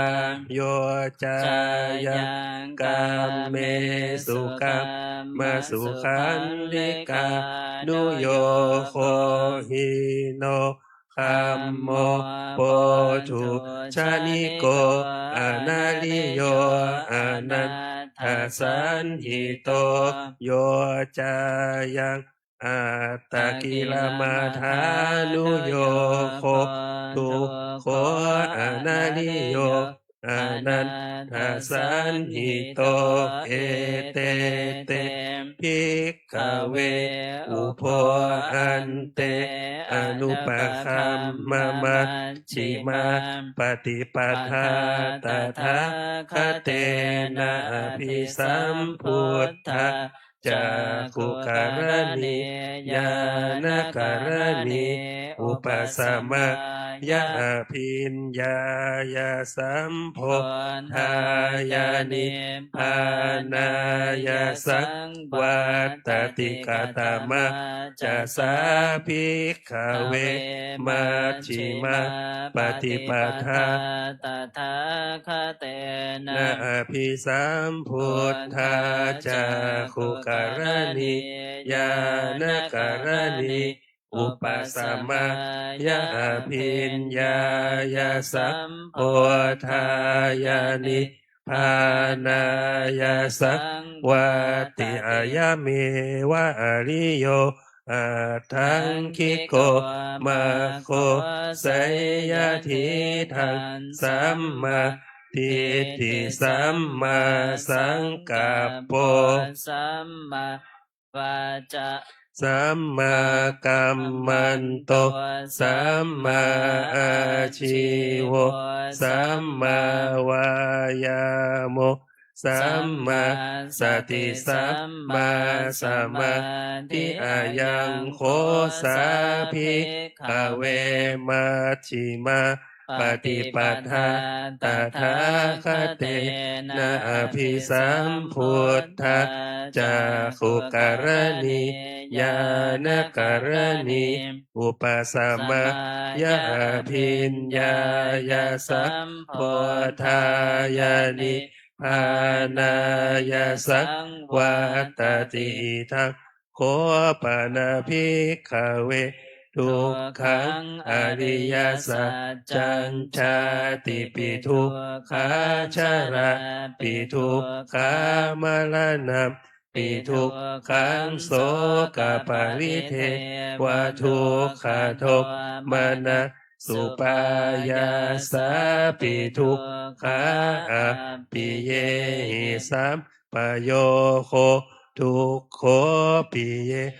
Yo cāyaṃ kāmesu kāmasukhallikānuyogo hīno gammo pothujjaniko anariyo anatthasañhito. Yo cāyaṃ attakilamathānuyogo dukkho anariyo anatthasañhito. Ete te, bhikkhave, ubho ante anupagamma majjhimā paṭipadā tathāgatena abhisambuddhā cakkhukaraṇī ñāṇakaraṇī upasamāya abhiññāya sambodhāya nibbānāya saṃvattati. Katamā ca sā, bhikkhave, majjhimā paṭipadā tathāgatena abhisambuddhā cakkhukaraṇī ñāṇakaraṇī upasamāya abhiññāya sambodhāya nibbānāya saṃvattati? Ayameva ariyo aṭṭhaṅgiko maggo, seyyathīdaṃ: sammādiṭṭhi sammāsaṅkappo sammāvācā sammākammanto sammāājīvo sammāvāyāmo sammāsati sammāsamādhi. Ayaṃ kho sā, bhikkhave, majjhimā paṭipadā tathāgatena abhisambuddhā cakkhukaraṇī ñāṇakaraṇī upasamāya abhiññāya sambodhāya nibbānāya saṃvattati. Idaṃ kho pana, bhikkhave, dukkhaṃ ariyasaccaṃ: jātipi dukkhā jarāpi dukkhā maraṇampi dukkhaṃ sokaparidevadukkhadomanassupāyāsāpi dukkhā appiyehi sam payogo dukkho, piyehi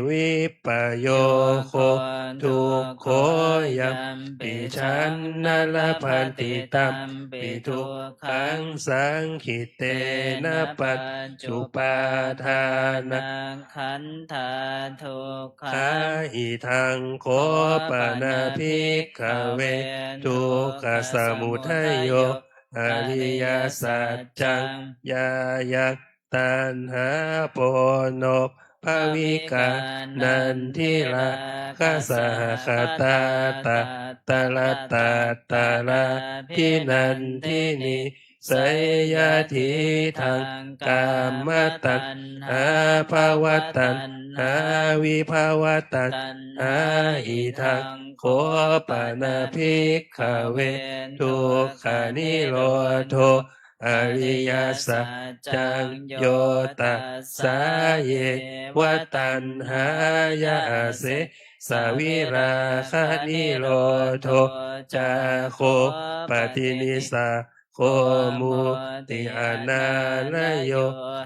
vippayogo dukkho, yampi janna labhati tampi dukkhaṃ saṅkhittena pañcupādānakkhandhā dukkhā. Idaṃ kho pana, bhikkhave, dukkhasamudayo ariyasaccaṃ: yāyaṃ taṇhā ponobbhavikā nandirāgasahagatā tatra tatrābhinandinī, seyyathīdaṃ: kāmataṇhā bhavataṇhā vibhavataṇhā. Idaṃ kho pana, bhikkhave, dukkhanirodho ariyasaccaṃ: yo tassāyeva taṇhāya asesavirāganirodho cāgo paṭinissaggo mutti anālayo.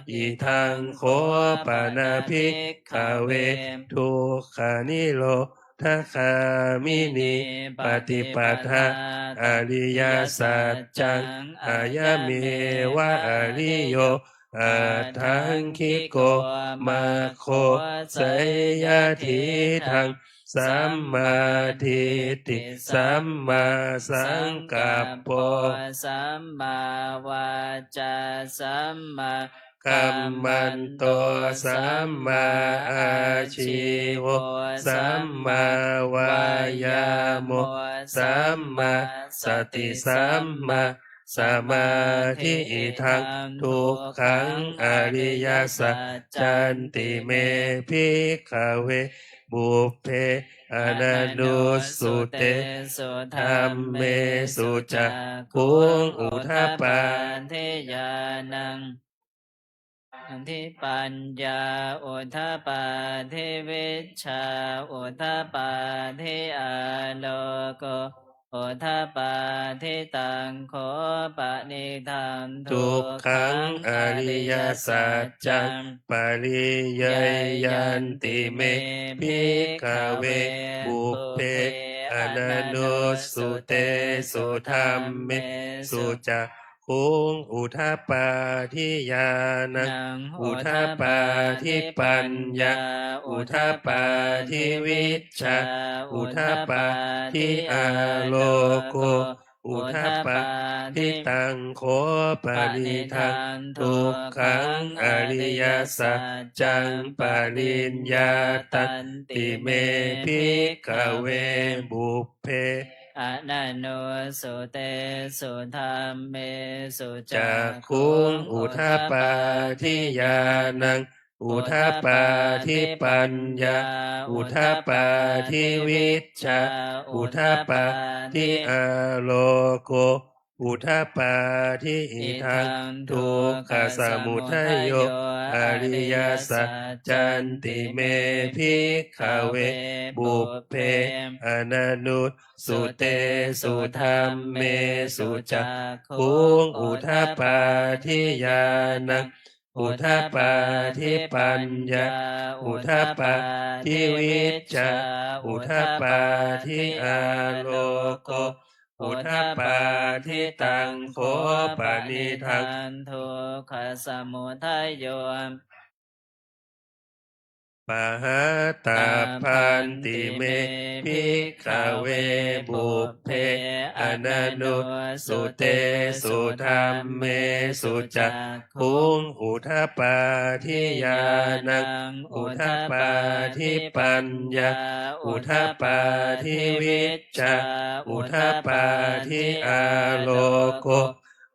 Idaṃ kho pana, bhikkhave, dukkhanirodhagāminī paṭipadā ariyasaccaṃ: ayameva ariyo aṭṭhaṅgiko maggo, seyyathīdaṃ: sammādiṭṭhi sammāsaṅkappo sammāvācā sammākammanto sammāājīvo sammāvāyāmo sammāsati sammā samādhi. Idaṃ dukkhaṃ ariyasaccanti me bhikkhave pubbe ananussutesu dhammesu cakkhuṃ udapādi ñāṇaṃ udapādi paññā udapādi vijjā udapādi āloko udapādi. Taṃ kho panidaṃ dukkhaṃ ariyasaccaṃ pariyeyyanti me bhikkhave pubbe ananussutesu dhammesu cakkhuṃ udapādi ñāṇaṃ udapādi paññā udapādi vijjā udapādi āloko udapādi. Taṃ kho panidaṃ dukkhaṃ ariyasaccaṃ pariññātanti me bhikkhave pubbe ananussutesu dhammesu cakkhuṃ udapādi ñāṇaṃ udapādi paññā udapādi vijjā udapādi āloko udapādi. Idaṃ dukkhasamudayo ariyasaccanti me bhikkhave pubbe ananussutesu dhammesu cakkhuṃ udapādi ñāṇaṃ udapādi paññā udapādi vijjā udapādi āloko udapādi. Taṃ kho panidaṃ dukkhasamudayo pahātabbanti me bhikkhave pubbe ananussutesu dhammesu cakkhuṃ udapādi ñāṇaṃ udapādi paññā udapādi vijjā udapādi āloko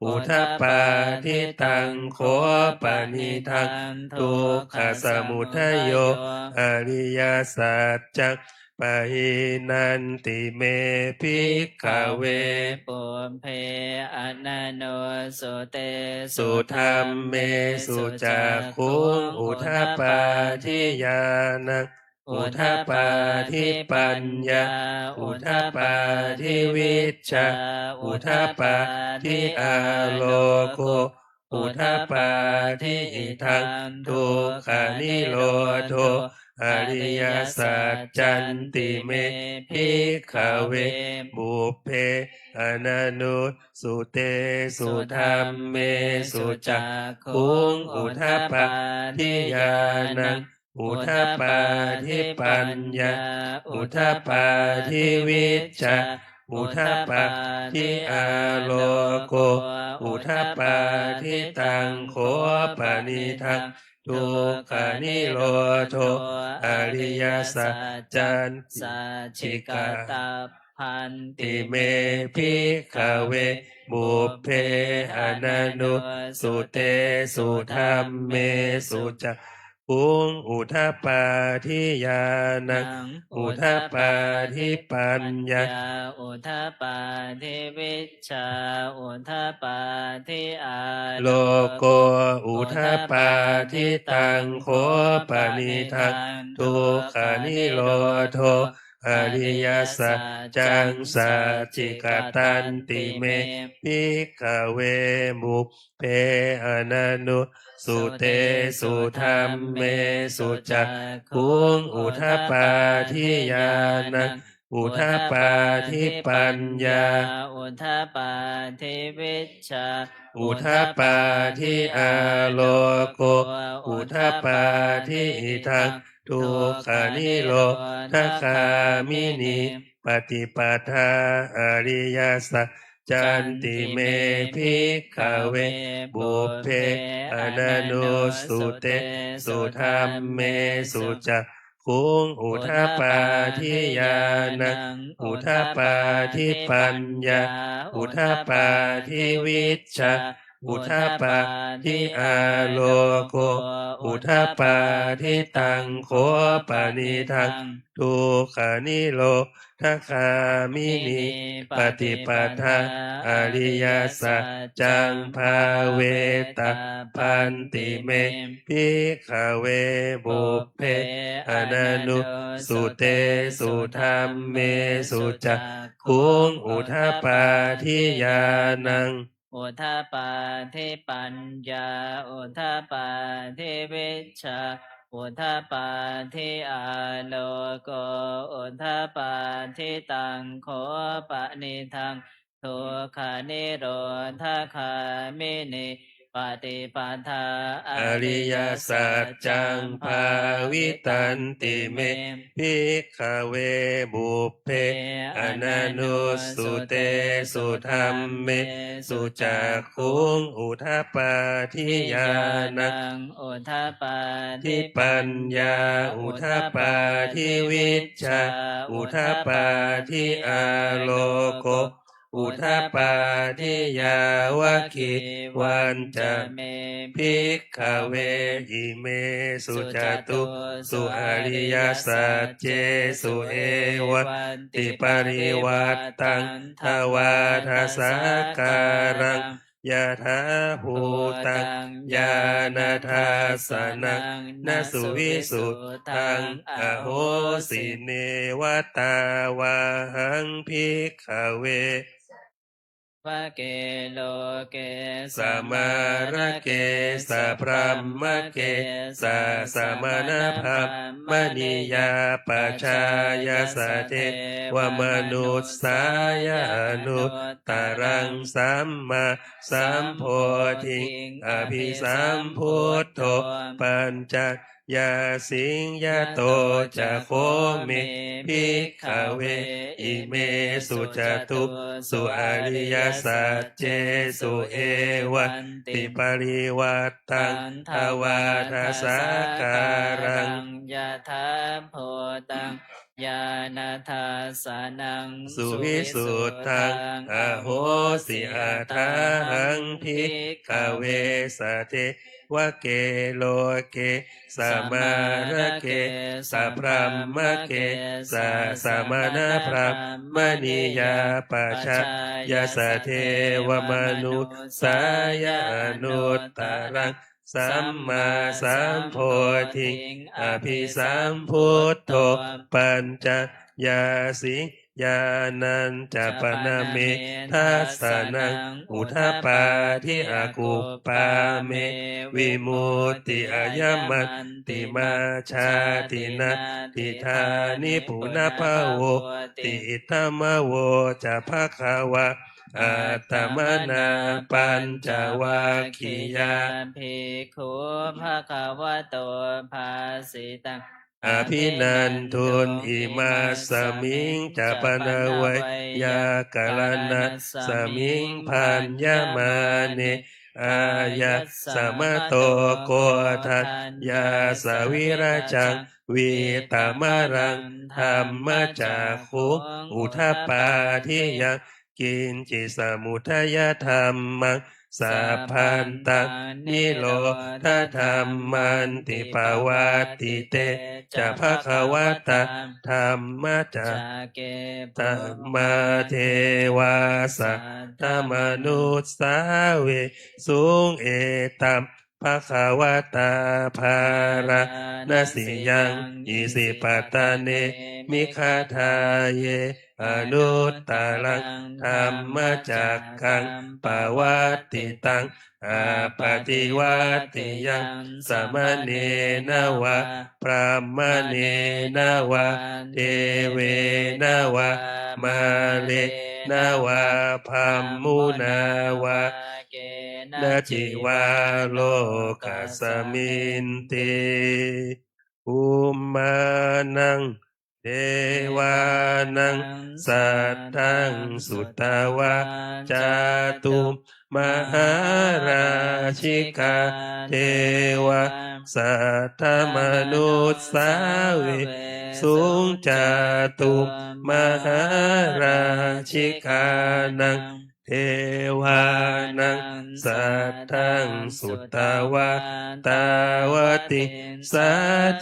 udapādi. Taṃ kho panidaṃ dukkhasamudayo ariyasaccaṃ pahīnanti me bhikkhave pubbe ananussutesu dhammesu cakkhuṃ udapādi ñāṇaṃ udapādi paññā udapādi vijjā udapādi āloko udapādi. Idaṃ dukkhanirodho ariyasaccanti me bhikkhave pubbe ananussutesu dhammesu cakkhuṃ udapādi ñāṇaṃ udapādi paññā udapādi vijjā udapādi āloko udapādi. Taṃ kho panidaṃ dukkhanirodho ariyasaccanti sacchikatabbanti me bhikkhave pubbe ananussutesu dhammesu cakkhuṃ udapādi ñāṇaṃ udapādi paññā udapādi vijjā udapādi āloko udapādi. Taṃ kho panidaṃ dukkhanirodho ariyasaccaṃ sacchikatanti me bhikkhave pubbe ananussutesu dhammesu cakkhuṃ udapādi ñāṇaṃ udapādi paññā udapādi vijjā udapādi āloko udapādi. Idaṃ dukkhanirodhagāminī paṭipadā ariyasaccanti me bhikkhave pubbe ananussutesu dhammesu cakkhuṃ udapādi ñāṇaṃ udapādi paññā udapādi vijjā udapādi āloko udapādi. Taṃ kho panidaṃ dukkhanirodhagāminī paṭipadā ariyasaccaṃ bhāvetabbanti me bhikkhave pubbe ananussutesu dhammesu cakkhuṃ udapādi ñāṇaṃ udapādi paññā udapādi vijjā udapādi āloko udapādi. Taṃ kho panidaṃ dukkhanirodhagāminī paṭipadā ariyasaccaṃ bhāvitanti me bhikkhave pubbe ananussutesu dhammesu cakkhuṃ udapādi ñāṇaṃ udapādi paññā udapādi vijjā udapādi āloko udapādi. Yāvakīvañca me bhikkhave imesu catūsu ariyasaccesu evantiparivaṭṭaṃ dvādasākāraṃ yathābhūtaṃ ñāṇadassanaṃ na suvisuddhaṃ ahosi. Neva tāvāhaṃ bhikkhave vake loke samārake sabrahmake sassamaṇabrāhmaṇiyā pajāya sadevamanussāya anuttaraṃ sammāsambodhiṃ abhisambuddho pañcayasiṃ. Yato ca kho me bhikkhave imesu catūsu ariyasaccesu evantiparivaṭṭaṃ dvādasākāraṃ yathābhūtaṃ ñāṇadassanaṃ suvisuddhaṃ ahosi. Athāhaṃ bhikkhave sadevake loke samārake sabrahmake sassamaṇabrāhmaṇiyā pajāya sadevamanussāya anuttaraṃ sammāsambodhiṃ abhisambuddho pañcayasiṃ. Ñāṇañca pana me dassanaṃ udapādi akuppā me vimutti ayamantimā jāti natthidāni punabbhavoti. Idamavoca bhagavā. Attamanā pañcavaggiyā bhikkhū bhagavato bhāsitaṃ abhinanduṃ. Imasmiñca pana veyyākaraṇasmiṃ bhaññamāne āyasmato Koṇḍaññassa virajaṃ vītamalaṃ dhammacakkhuṃ udapādi yaṅkiñci samudayadhammaṃ sabbantaṃ nirodhadhammanti. Pavattite ca bhagavatā dhammacakke dhammadevā saddamanussāvesuṃ: Etaṃ bhagavatā bārāṇasiyaṃ isipatane migadāye anuttaraṃ dhammacakkaṃ pavattitaṃ appaṭivattiyaṃ samaṇena vā brāhmaṇena vā devena vā mārena vā brahmunā vā kenaci vā lokasminti. Bhummānaṃ devānaṃ saddaṃ sutvā cātummahārājikā devā saddamanussāvesuṃ. Cātummahārājikānaṃ devānaṃ saddaṃ sutvā tāvatiṃsā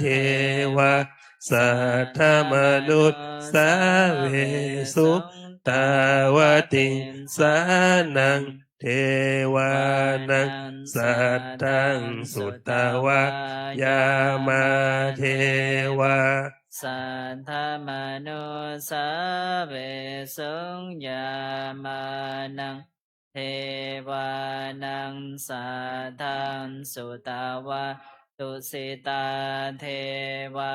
devā saddamanussāvesuṃ. Tāvatiṃsānaṃ devānaṃ saddaṃ sutvā yāmā devā saddamanussāvesuṃ. Yāmānaṃ devānaṃ saddaṃ sutvā tusitā devā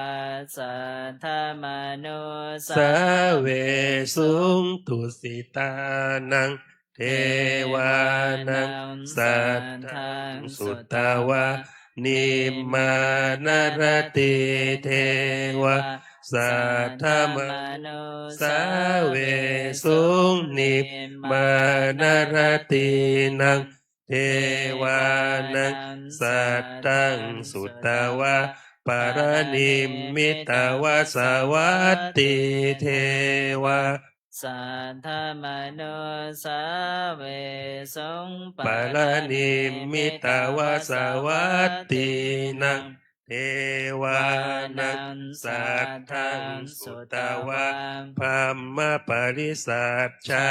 saddamanussāvesuṃ. Tusitānaṃ devānaṃ saddaṃ sutvā nimmānaratī devā saddamanussāvesuṃ. Nimmānaratīnaṃ devānaṃ saddaṃ sutvā paranimmitavasavattī devā saddamanussāvesuṃ. Paranimmitavasavattīnaṃ devānaṃ saddaṃ sutvā brahmapārisajjā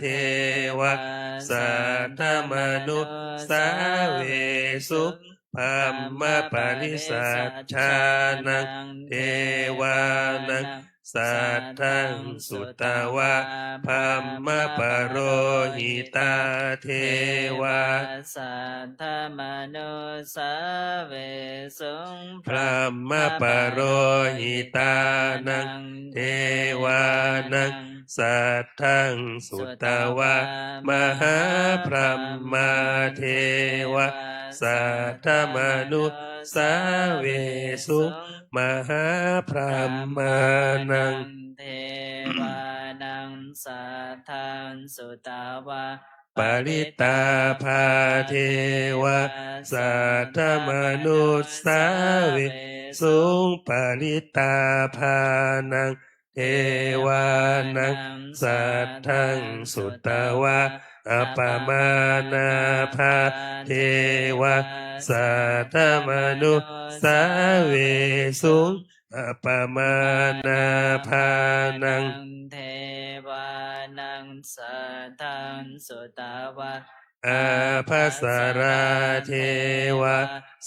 devā saddamanussāvesuṃ. Brahmapārisajjānaṃ devānaṃ saddaṃ sutvā brahmapurohitā devā saddamanussāvesuṃ. Brahmapurohitānaṃ devānaṃ saddaṃ sutvā mahābrahmā devā saddamanussāvesuṃ. Mahābrahmānaṃ devānaṃ saddaṃ sutvā parittābhā devā saddamanussāvesuṃ. Parittābhānaṃ devānaṃ saddaṃ sutvā appamāṇābhā devā saddamanussāvesuṃ. Appamāṇābhānaṃ devānaṃ saddaṃ sutvā ābhassarā devā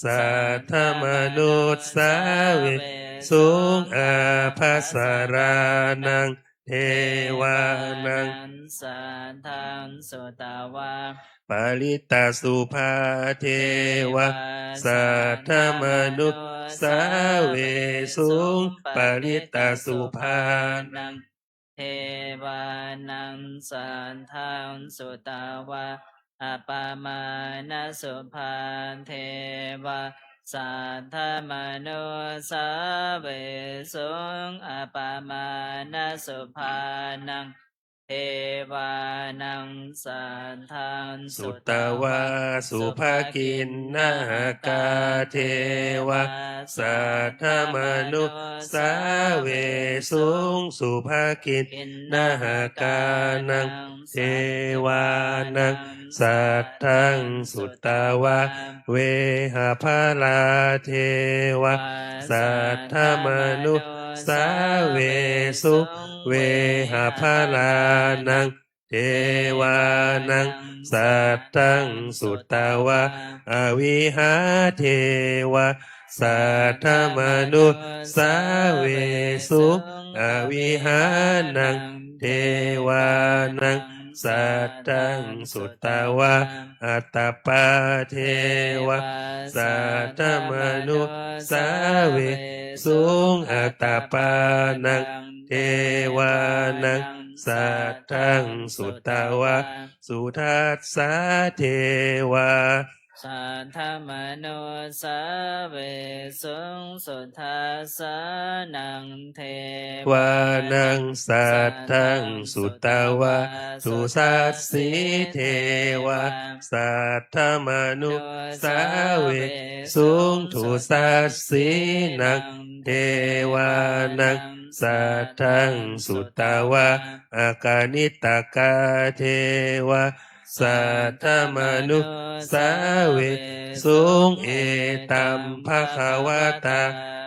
saddamanussāvesuṃ. Ābhassarānaṃ devānaṃ saddaṃ sutvā parittasubhā devā saddamanussāvesuṃ. Parittasubhānaṃ devānaṃ saddaṃ sutvā appamāṇasubhā devā saddamanussāvesuṃ. Appamāṇasubhānaṃ devānaṃ saddaṃ sutvā subhakiṇhakā devā saddamanussāvesuṃ. Subhakiṇhakānaṃ devānaṃ saddaṃ sutvā vehapphalā devā saddamanussāvesuṃ. Vehapphalānaṃ devānaṃ saddaṃ sutvā avihā devā saddamanussāvesuṃ. Avihānaṃ devānaṃ saddaṃ sutvā atappā devā saddamanussāvesuṃ. Atappānaṃ devānaṃ saddaṃ sutvā sudassā devā saddamanussāvesuṃ. Sudassānaṃ devānaṃ saddaṃ sutvā, dusassī devā saddamanussāvesuṃ. Dusassīnaṃ devānaṃ saddaṃ sutvā, akaniṭṭhakā devā saddamanussāvesuṃ. Etaṃ bhagavatā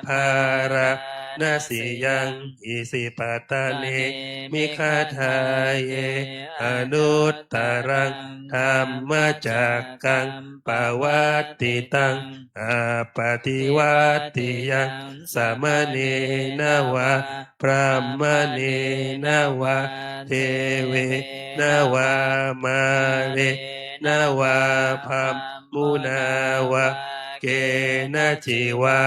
bārāṇasiyaṃ isipatane migadāye anuttaraṃ dhammacakkaṃ pavattitaṃ appaṭivattiyaṃ samaṇena vā brāhmaṇena vā devena vā mārena vā brahmunā vā kenaci vā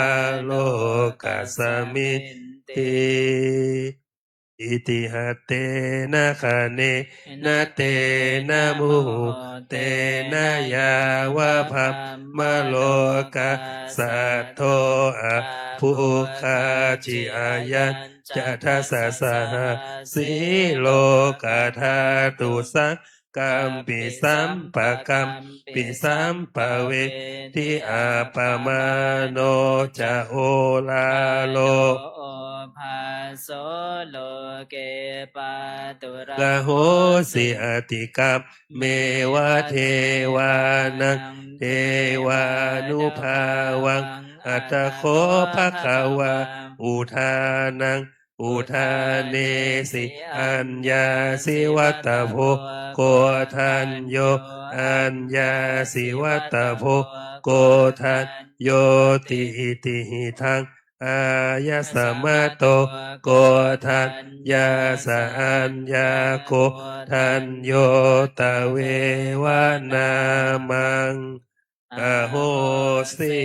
lokasminti. Itiha tena khaṇena tena muhuttena yāva brahmalokā saddo abbhuggacchi. Ayañca dasasahassī lokadhātu saṅkampi sampakam pi sampavedhi. Appamāṇo ca oḷāro obhāso loke pāturahosi atikkammeva devānaṃ devānubhāvaṃ. Atha kho bhagavā udānaṃ udānesi: Aññāsi vata bho Koṇḍañño, aññāsi vata bho Koṇḍaññoti. Itihidaṃ āyasmato Koṇḍaññassa aññākoṇḍañño tveva nāmaṃ ahosīti.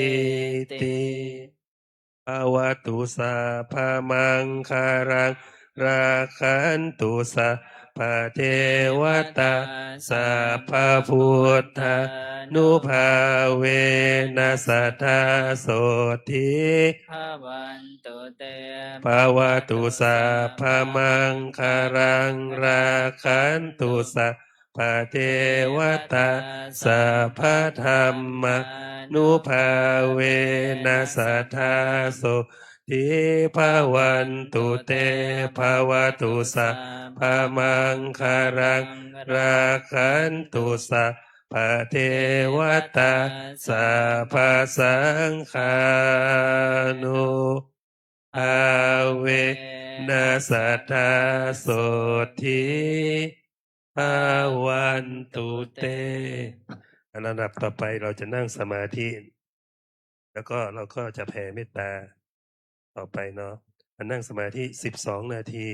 Bhavatu sabbamaṅgalaṃ, rakkhantu sabbadevatā, sabbabuddhānubhāvena sadā sotthī bhavantu te. Bhavatu sabbamaṅgalaṃ, rakkhantu sabbadevatā, sabbadhammānubhāvena sadā sotthī bhavantu te. Bhavatu sabbamaṅgalaṃ, rakkhantu sabbadevatā, sabbasaṅghānu bhāvena sadā sotthī bhavantu te. ลำดับต่อไปเราจะนั่งสมาธิ แล้วก็เราก็จะแผ่เมตตาต่อไปเนาะ มานั่งสมาธิ สิบสอง นาที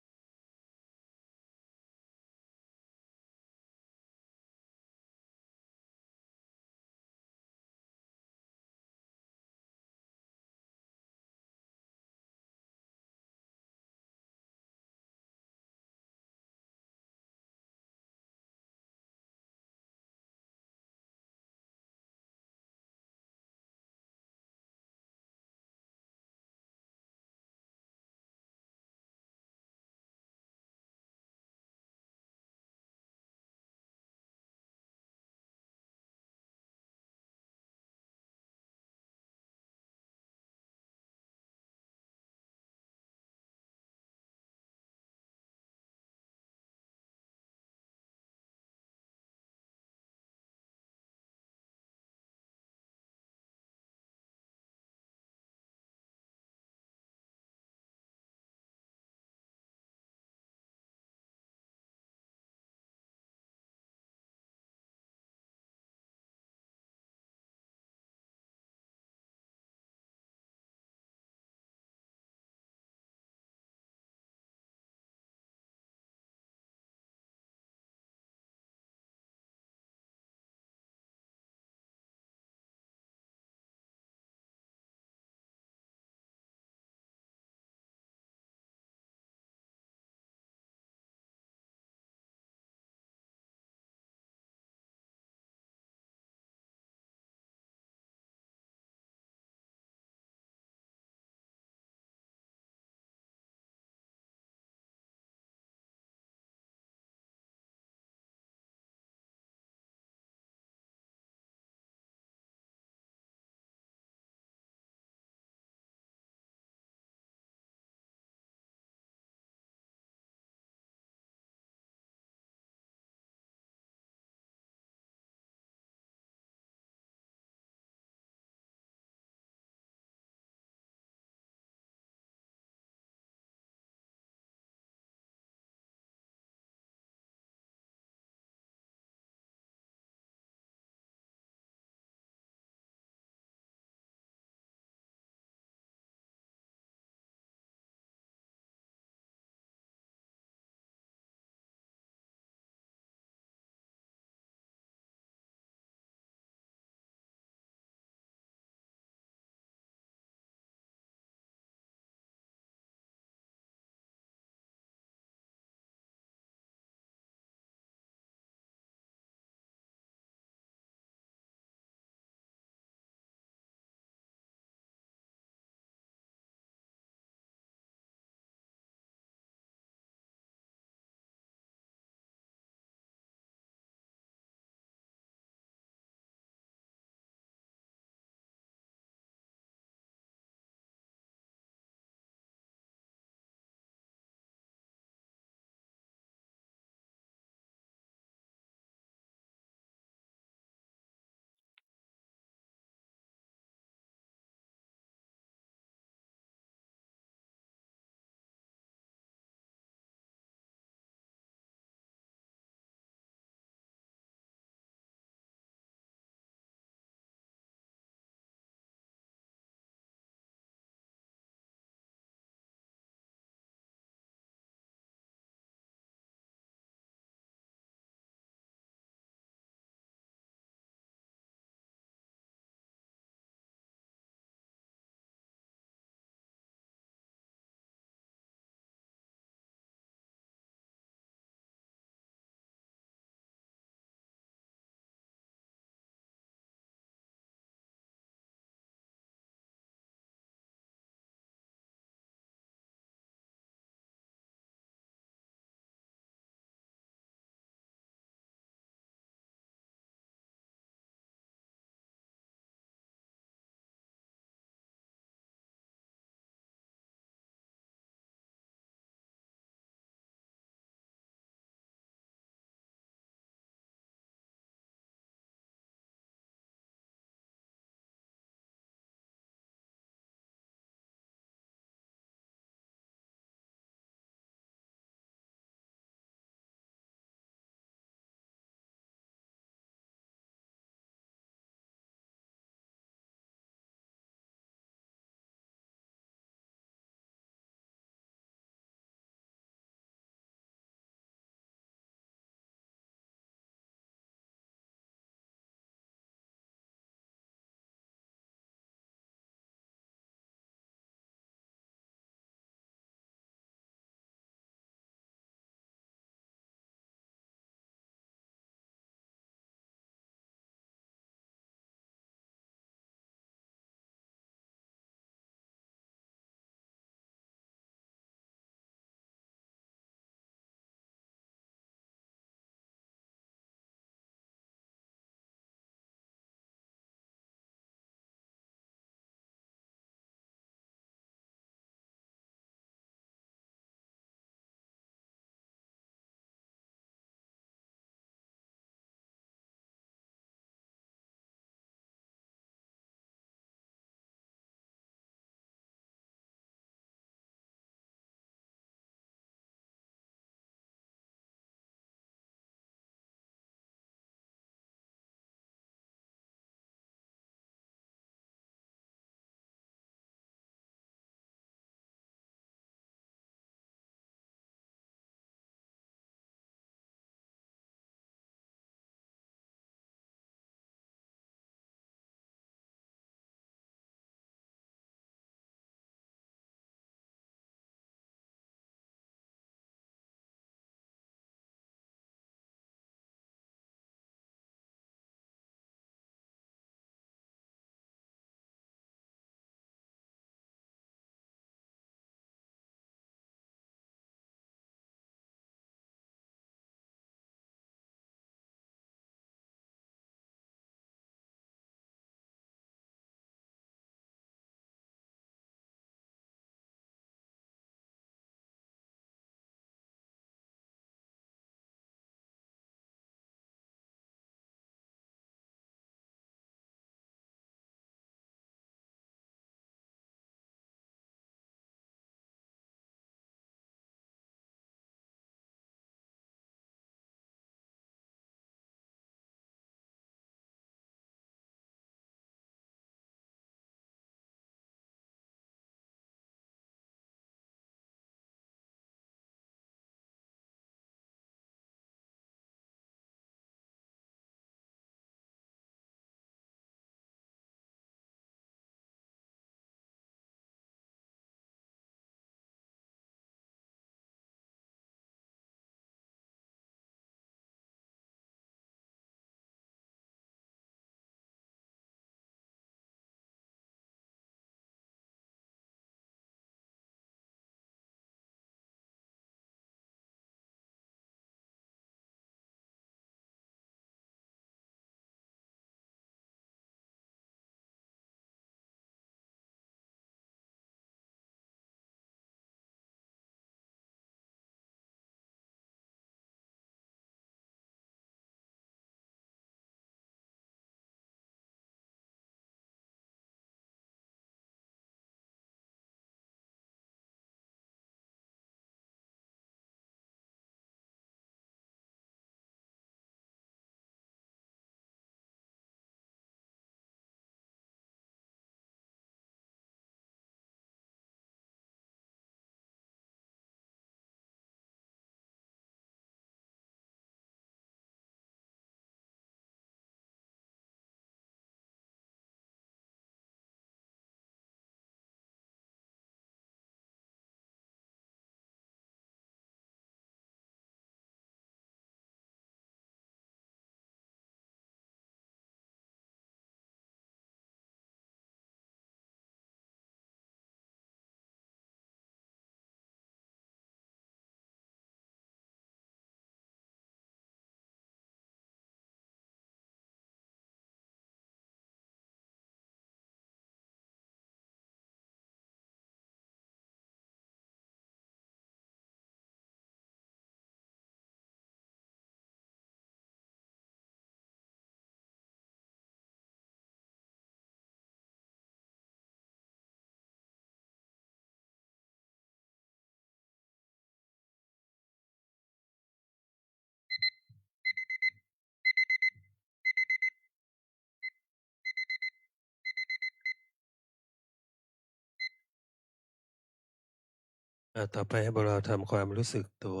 อ่า ต่อไปให้พวกเราทำความรู้สึกตัว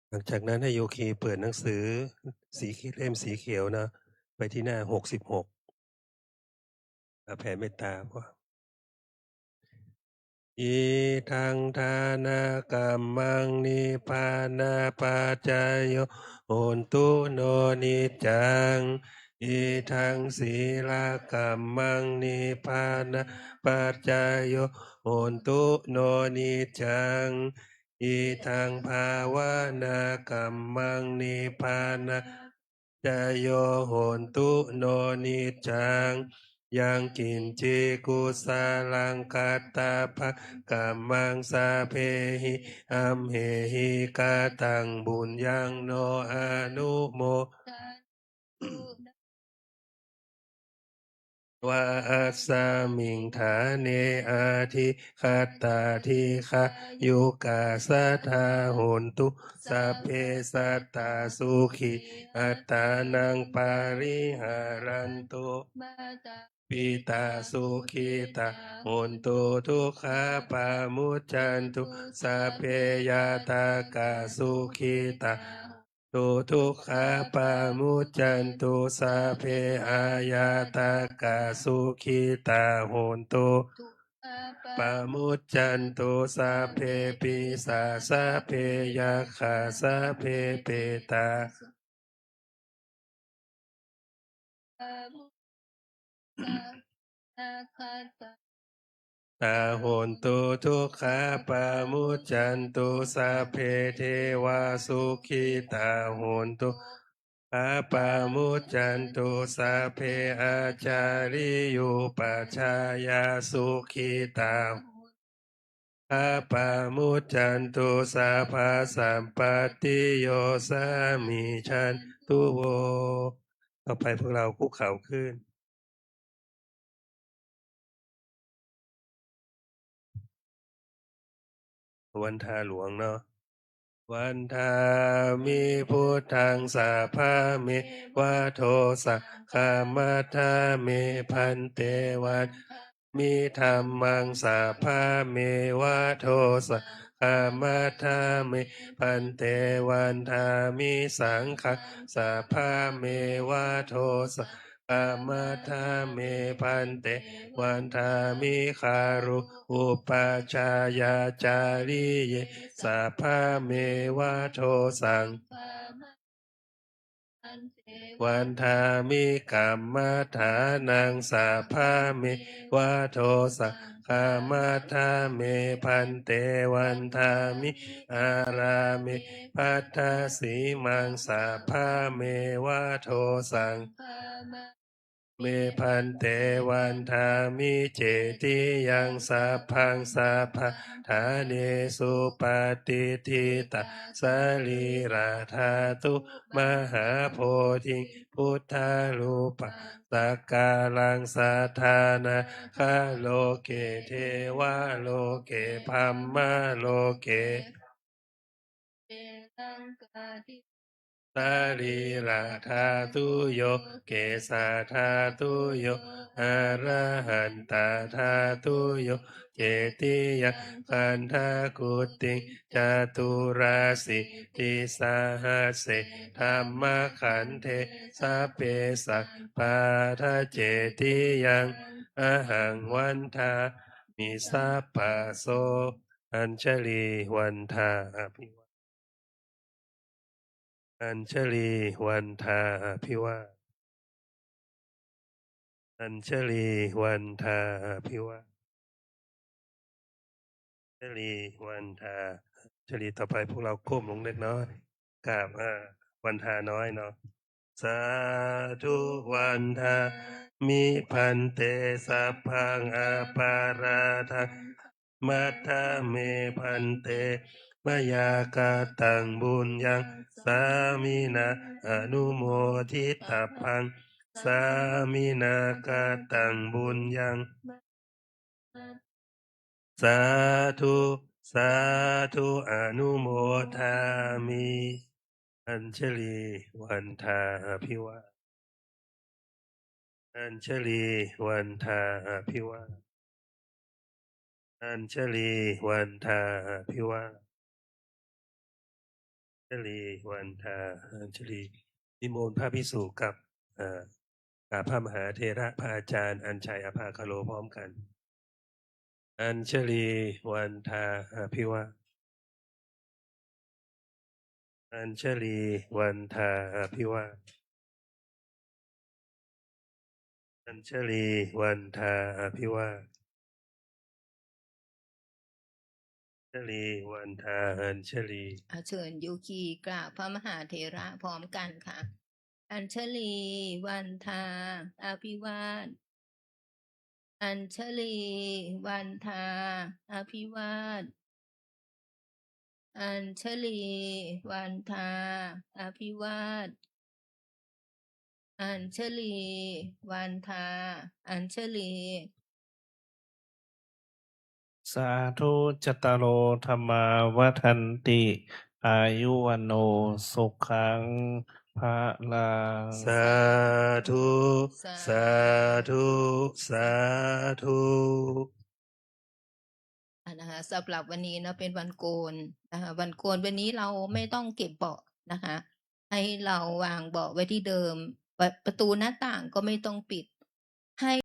หลังจากนั้นให้โยคีเปิดหนังสือสีเขียว เล่มสีเขียวนะ ไปที่หน้า หกสิบหก อ่า แผ่เมตตาว่า Idaṃ dānakammaṃ nibbānapaccayo hotu no niccaṃ. Idaṃ sīlakammaṃ nibbānapaccayo hotu no niccaṃ. Idaṃ bhāvanākammaṃ nibbānapaccayo hotu no niccaṃ. Yaṃ kiñci kusalaṃ kattabbaṃ kammaṃ sabbehi amhehi kataṃ puññaṃ no anumo va asmiṃ ṭhāne adhigatā dīghāyukā sadā hontu sabbe sattā sukhī attānaṃ pariharantu. Mātā pitā sukhitā hontu dukkhā pamuccantu sabbe ñātakā sukhitā tu dukkhā pamuccantu sabbe aññātakā sukhitā hontu pamuccantu sabbe pisā sabbe yakkhā sabbe petā tā hontu dukkhā pamuccantu sabbe devā sukhitā hontu dukkhā pamuccantu sabbe ācariyupajjhāyā sukhitā dukkhā pamuccantu sabbā sampattiyo samijjhantu vo. ต่อไปพวกเราคุกเข่าขึ้น วันทาหลวงเนาะ Vandāmi buddhaṃ sabbamevadosakkammadha me bhante. Vandāmi dhammaṃ sabbamevadosakkammadha me bhante. Vandāmi saṅghaṃ sabbamevadosakkammadha me bhante. Vandāmi guru upajjhāyācariye sabbamevadosakkammadha Vandāmi kammadānaṃ sabbamevadosakkammadha me bhante. Vandāmi ārāme bhaddasīmaṃ sabbamevadosakkammadha me bhante. Vandāmi cetiyaṃ sabbaṃ sabbaṭṭhānesu patiṭṭhitā sarīradhātu mahābodhiṃ buddharūpaṃ sakkāraṃ sadā nāgaloke devaloke brahmaloke sarīradhātuyo kesadhātuyo arahantāthātuyo cetiyaṃ gandhakuttiṃ caturāsītisahasсе dhammakkhandhe sabbe sabbāta cetiyaṃ ahaṃ vandāmi sabbaso. Añjalī vandā abhivā Añjalī vandā abhivā Añjalī vandā abhivā Añjalī vandā Añjalī ต่อไปพวกเราก้มลงเล็กน้อย กราบ อ่า วันทาน้อยเนาะ Sādhu vandāmi bhante sabbaṃ aparādhaṃ khamatha me bhante mayā kataṃ puññaṃ sāminā anumoditabbaṃ sāminā kataṃ puññaṃ sādhu sādhu anumodāmi. Añjalī vandā abhivā Añjalī vandā abhivā Añjalī vandā abhivā- Añjalī vandā, Añjalī นิมนต์พระภิกษุกับ เอ่อ กราบพระมหาเถระ พระอาจารย์อัญชัย อภาคโล พร้อมกัน Añjalī vandā abhivā- Añjalī vandā abhivā- Añjalī vandā abhivā- Añjalī vandā Añjalī. อ่ะ เชิญโยคีกราบพระมหาเถระพร้อมกันค่ะ Añjalī vandā abhivā- Añjalī vandā abhivā- Añjalī vandā abhivā- Añjalī vandā Añjalī. Sādhu. Cattāro dhammā vaḍḍhanti, āyu vaṇṇo sukhaṃ balaṃ. Sādhu, sādhu, sādhu. อ่ะนะคะ สำหรับวันนี้เนาะ เป็นวันโกนนะคะ วันโกนวันนี้เราไม่ต้องเก็บเบาะนะคะ ให้เราวางเบาะไว้ที่เดิม ประ- ประตูหน้าต่างก็ไม่ต้องปิด ให้